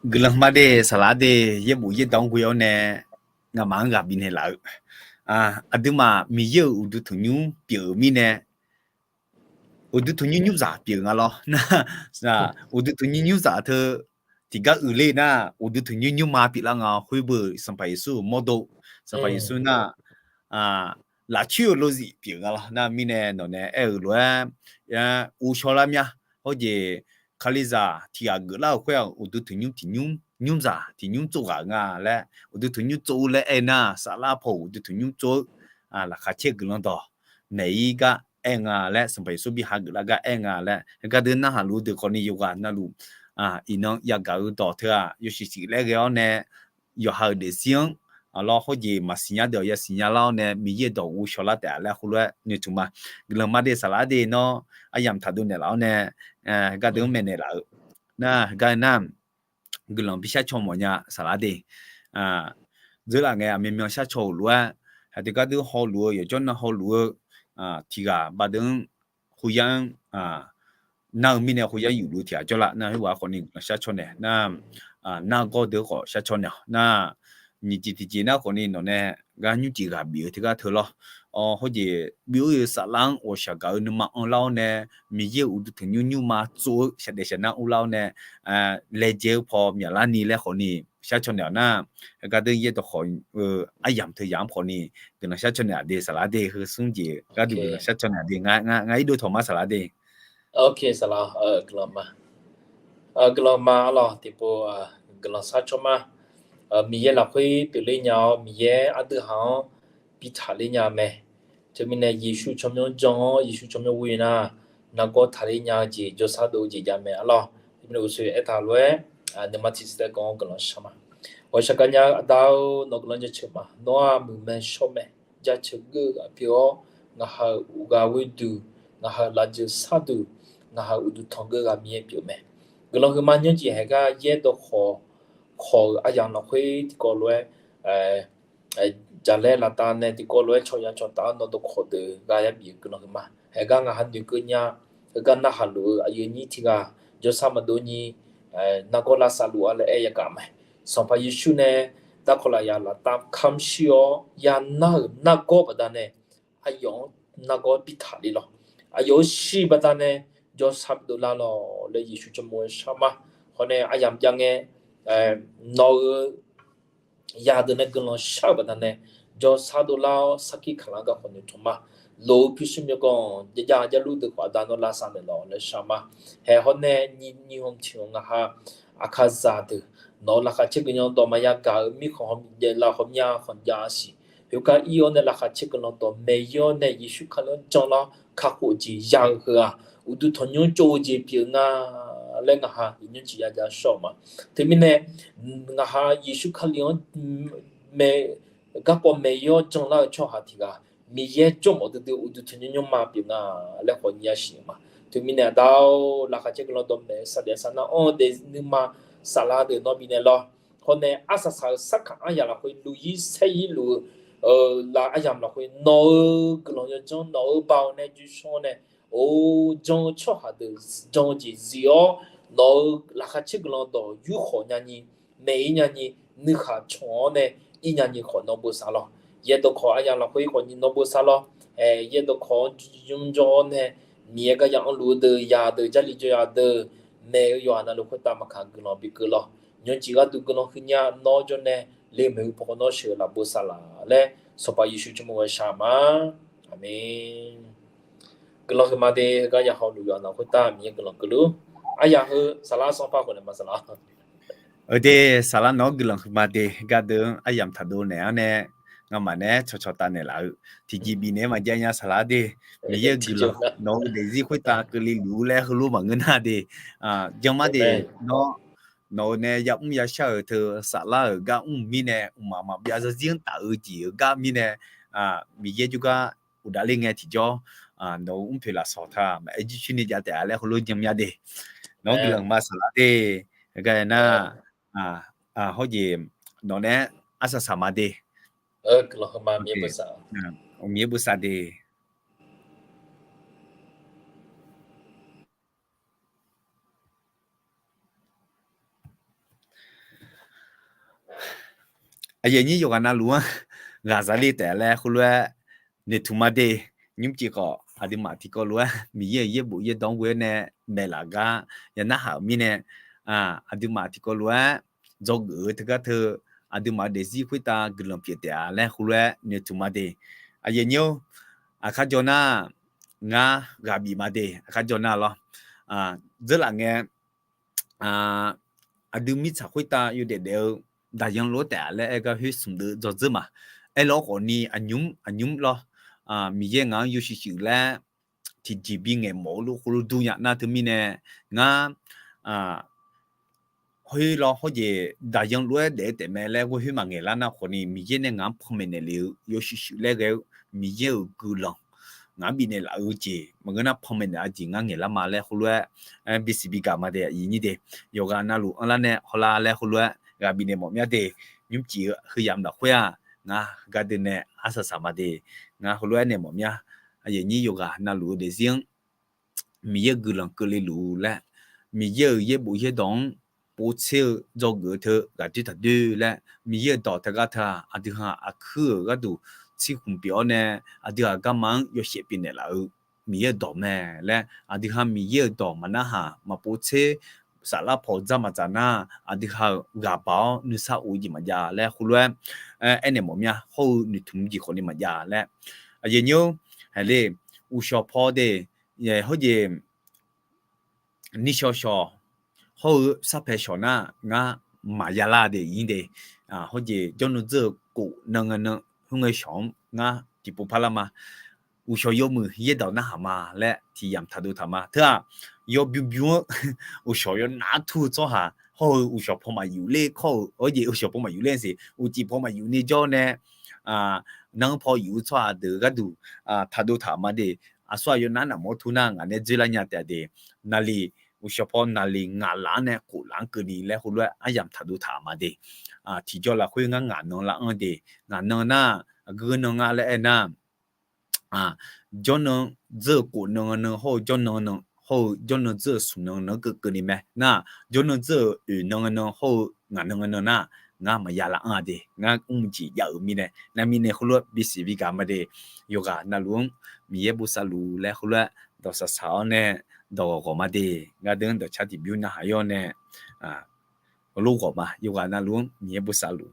Guiqlanq ma de saqlaq de, yaerbof yaerdanq ghoe-awr nae ngamaf-anr ghaq bifnaeq laf-eu. Aqduimaf Miqyaer-euq uqduq tanqnymr pyeuf-euq mirnae, uqduq tanqnymr nymrzaq pyeuf nga lawr nar, uqduq tanqnymr nymrzaq teu tiqgar uiqler nar, uqduq tanqnymr nymrma pyeuflar nga khoer beu Sanqpaq Yeqsur-euq mawrdo, Sanqpaq Yeqsur nar, lafcoer-eu lozif pyeuf nga lawr nar mirnae nawqnae aer-euq lof-aer, uvshaw lar mya. Hawjeq, Kalizaq tiq ghaq geuflar-euq khoer-aq, uqduq tanqnymr tiqnymr nymrzaq tiqnymr tsov ghaq-euq nga laer, uqduq tanqnymr tsov-eu laer aer nar, saflar paw-euq uqduq tanqnymr tsov-eu, laqkhaq caer guiqlanq dawq naeq-ir gar aer nga laer, Sanqpaq Yeqsur bi hageuf lar gar aer nga laer, heugar deuq narhaq luf-eu deuq khawfni yawqghaq navluf, iqnan yagaq-eu dawq teu-aq yawshuif shif laer ghae-awr nae, yawqha-euq daefzir-anr, lawr hawjeq maqsiq nya deuq-aq yasiq nya lar-awr nae Miqyaer-euq dawq ghovshaw lar taef-a laer heulof-aer noeqtmq ma. Guiqlanq ma de saqlaq de nawr aryamq taqdov naeqlaf-awr nae, heugar deuq-anr maeqnaeq laf-eu nar, heugar nar, guiqlanq bi shar caw mawf nya saqlaq de. Dzeurlaf ngae aqmyanmyan shar caw-euq lof-aer, haqdeuq gar deuq hawluf-eu yawqjawr nar hawluf-eu tiq ghaq baqdeuq-anr khoeryar-anr nar-eu mirnae khoeryar yufluf-eu tiq ghaq jawrlar nar, heughaq khawfni guiqlanq shar caw naeq nar, nargawr deuq khawf shar caw naeq-awq nar, nyiq jeq tiq jeq nar khawfni nawqnae gar nymrcif ghaq bif-eu teugar teu lawr. Hawjeq, bi or-eu saflar-anr ghawqshaq gaq-eu nuima anrlar-awr nae, Miqyaer-euq uqduq tanqnymr nymrma tsov-eu shaqdaef shaqnar urlar-awr nae, laejae-eu paw myaqlar ni laer khawfni shar caw naeq-awq nar, heugar deuq yaer dawqkhawq-eu aryamq teu yamq-anr khawfni guiqlanq shar caw naeq-a de saqlaq de, heu smr jeq gharduq guiqlanq shar caw naeq-a de, ngar irdov tawq ma saqlaq de. Guiqlanq ma, guiqlanq ma arlawq tiqpov, guiqlanq shar caw ma. Miqyaer lafkhoer pyeufler nya-awr Miqyaer aqdui haq-anr bi taqler nya mae. Teumirnae Yeqsur tsawrmyanr jan-awr Yeqsur tsawrmyanr ghoe nar, nargawr taqler nya-eu jeq jawrshar dov-eu jeq jav mae arlawq. Teumirnae uqshoe aertaq lof-aer, nuima tiqsiq taef ganq-anr guiqlanq shar ma. Ghawqshaq gaq nya-eu Aqda-or, nawq-eu guiqlanq jaceuq ma. Nawr-aq muiqmae shawr mae, jaceuq geur-eu ghaq pyeuf-awr, ngaq ha-euq uqghaq ghoeduq, ngaq ha-euq lafjeuq sharduq, ngaq ha-euq uqduq tanqgeur ghaq Miqyaer pyeuf mae. Guiqlanq huiqma nymrcif haeq gar yaer dawqkhawq khawq-euq aryamq lafkhoer tiqkawv lof-aer jaqlaer laftav nae tiqkawv lof-aer cawqya cawqtaf-awr nawq dawqkhawq deuq ghaq yabif-eu guiqlanq huiqma. Haeq gar ngaq ha noeqkeuv nya, heugar narhaq luf-eu aqyuif aqnyir tiq ghaq jawrshar maqdov nyi, nargawr lavsav luf-a laer aer yagaq mae. Sanqpaq Yeqsur nae darkawq lafyaq laftav kamq shir-awr yanar-euq nargawr baqdanae aqyawf-anr nargawr bi taqler lawq. Aqyawf-euq shir baqdanae jawrshar dovlar lawq laer Yeqsur tsawrmyanr-aer shar ma. Hawr nae aryamq jav ngae, nawq-eu yadeuq nae guiqlanq shar-eu baqdanae jawrshar dovlar-awr sarkir kaqlar gar khawf noeqtmq ma. Loq-eu pyurshuir myawqganq jav jav jarlur deuq khawf Aqda nawr lavsav naeqlaf-awq laer shar ma. Haeq hawr nae nyi nyi hmq tiq hmq ngaq ha aqkaqzaq deuq nawq-euq laqkhaq caer guiqlanq dawq maqya gaq-eu mirkhanq hawmyav lafkhawf myav khanq jav siq. Khoergar ir-awr nae laqkhaq caer guiqlanq dawq maeq-ir-awr nae Yeqsur Kali-anr janlar-awr kakhof jeq ya-eu heu-aq, uqduq tanqnymr tsov-eu jeq pyeuf nga laer ngaq ha iqnymr ciq ya jav shawr-eu ma. Teumirnae ngaq ha Yeqsur Kali-anr mae, garkawv maeq-ir-awr janlar-eu tsawrhaq tiq ghaq Miqyaer jawrmawf duidui uqduq tanqnymr nymrma pyeuf nga laer khawf nyi yasiq-eu ma. Teumirnae Aqda-or, laqkhaq caer guiqlanq dawq maeq-eu saqdaef saqnar anr-eu daef nuima saflar deuq nawr bifnaeq lawq. Hawr nae arsaq saq-eu sarkaq aryamq lafkhoer luq-ir saer-ir luf-eu laf aryamq lafkhoer nawq-eu guiqlanq yawjanr nawq-eu baoq nae joershawr nae, or jan-eu tsawrhaq deuq jan-eu jeq zif-awr, nawq-eu laqkhaq caer guiqlanq dawq yurkhawf nyani, maeq-ir nyani, nuikhaq cawq-awr nae ir nyani khawf nawr bosav lawq. Yaerdawq kawq aryamq lafkhoer khawf ni nawr bosav lawq. Ae, yaerdawq kawq-anr jmr jawr-awr nae Miqyaer gar ya anrluf-eu deuq yadeuq jarlif jawr yadeuq maeq-eu yawqha navluf khoertav maqkaq guiqlanq bikeuv lawq. Nymrcif gharduq guiqlanq huiqnya nawr jawr nae le maeqhu paw khawf nawr sheuqlaf bosav laf laer Sanqpaq Yeqsur tsawrmyanr ghae shar ma. Aqmeq. Guiqlanq huiqma de, heugar ya hawluf yawqha navluf khoertav Miqyaer guiqlanq keuvluf. Aryamq heu saflar sanr par khawf naeq ma saflar. Aqde, saflar nawq-anr guiqlanq huiqma de, gardeuv-anr aryamq taqdov naeq-awr nae, ngamaf naeq-aer cawqcawq taf naeqlaf-eu tiqjeq bifnaeq maqjav nya saflar de. Miqyaer-euq guiqlanq nawq-eu daefzir khoertav keuvle luf-ur laer heulof maqngeur nar de. Janma de, nawr nawq-eu nae yamr yashar-euq teu saflar-euq gar mr mirnae, mqmaq maqbyav zarzir-anr taf-eu jeq-euq gar mirnae, Miqyaer jawrgar uqdavler ngae tiqjawr, nawq-eu mrpoeq lafsawq taq maqaer jircoer ni jav taef-a laer heulof janmya de. Nawq-anr guiqlanq ma saflar de. Heugar aernar, hawr jeq nawq nae arsaq saq ma de. Miqyaer bosav de. Aqyuif aqnyir yawqghaq navluf-anr ghaqzaq le taef laer khoerlof-aer noeqtmq ma de. Nymrcif khawf aqduimaf tiqkawv lof-aer Miqyaer-euq yaerbof yaerdawq-anr ghoe-awr nae maeqlaf gar ya narhaq-euq mirnae, aqduimaf tiqkawv lof-aer dzawgeuf-eu teugar teu aqduimaf-euq daefzir khoertav guiqlanq pyeuf taef-a laer khoerlof-aer noeqtmq ma de. Aqyuif aqnyir-or, aqkar jawr nar, ngar ghaq bif ma de. Aqkar jawr nar lawr, dzeurlaf ngae, aqdui mirtsaq khoertav yawdaef daef-eu daqyan lof-aer taef-a laer aer gar khoer smq deuv dzawdzeur ma. Aerlawr khawfni aqnymr aqnymr lawr, Miqyaer ngaq-anr yawshuif shuif laer tiqjeq bi ngaeq mawf-eu lof khoerlof dur nya nar teumirnae, ngar khoer lawr hawr jeq daqyan lof-aer daef-eu taef mae laer ghoer khoer maqngaeq lar nar khawfni Miqyaer nae ngaq-anr panmaeq naeq lef-eu yawshuif shuif laer ghae-eu Miqyaer-euq guiqlanq ngaq-anr bifnaeq laf-eu jeq maqngeur nar panmaeq naeq-a jeq ngar ngaeq lar ma laer khoerlof-aer bisiq bigaq ma de. Aqyuif aqnyir de, yawqghaq navluf anrlar nae hawlar laer khoerlof-aer ghaq bifnaeq mawf mya de. Nymrcif-eu heuyamq lafkhoer-aq, ngar heugar deuv nae arsaq saq ma de. Ngar heulof-aer naeq mawf mya. Aqyuif aqnyir yawqghaq navluf-eu daefzir-anr Miqyaer-euq guiqlanq keuvle luf-eu laer, Miqyaer-euq yaerbof yaerdawq-anr povtser-eu dzawgeuf-eu teu ghaq doer taq doer laer, Miqyaer-euq dawq teugar teu-aq, aqdui ha aqkuir-euq gharduq tsirkhmq pyeuf-awr nae, aqdui ha garma-anr yawshaef pyeufnaeq laf-eu Miqyaer-euq dawq mae laer, aqdui ha Miqyaer-euq dawq maqnarhaq maqpovtser saflar paw dzar maqdzaq nar, aqdui ha-euq ghaq baq-awr nuisar of-eu jeq maqjav laer khoerlof-aer aernaeq mawf mya. Hawr-eu noeqtmq jeq khawfni maqjav laer. Aqyuif aqnyir-or, haiq le, uqshawq paw de, hawr jeq nishawq shawq hawr-eu sarpaeq shawq nar ngar maqya lar de ir de. Hawr jeq jawrnan dzeur-euq kof nan ngae nan khoerngae shawq-anr ngar tiqpov parlar ma. Uqshawq yawmuiq yaerdawq narhaq ma laer tiq yamq taqdov taq ma. Teu-aq, yawbymr bymr-anr uqshawq yawnav tur-eu tsawrhaq hawr-eu uqshawq paw maqyuf ler kawr-euq, hawr jeq uqshawq paw maqyuf ler siq, uqcif paw maqyuf ni jawr nae nanr paw yuf-eu tsawrhaq deuq gharduq taqdov taq ma de. Aqsur aqyawf nar naqmawr tur nar ngaq nae dzoerlar nya taef de. Naqliq uqshawq paw naqliq ngaq laf-anr nae kof laf-anr keuvni laer khoerlof-aer aryamq taqdov taq ma de. Tiqjaw lafkhoer ngar ngaq nan lar-anr de. Ngaq nan nar, aqgeu nan nga laer aer nar, jawrnan dzeur-eu kof nan nan hawr-eu jawrnan nan hawr-eu jawrnan dzeur-eu smq nan nan-anr keuv keuvni mae nar, jawrnan dzeur-euq oeq nan nan hawr-eu ngaq nan nan nar, ngar maqya lar-anr-a de. Ngar mr jeq jav-euq mirnae, navmirnae khoerlof-aer bisiq bigaq ma de. Yawqghaq navluf-anr Miqyaer bosav luf laer khoerlof-aer dawqsaq saq-awr nae dawq ghawq ghawq ma de. Ngar deuq-anr dawqcar tiqbymr narhaq-ir-awr nae heulof ghawq ma. Yawqghaq navluf-anr Miqyaer bosav luf.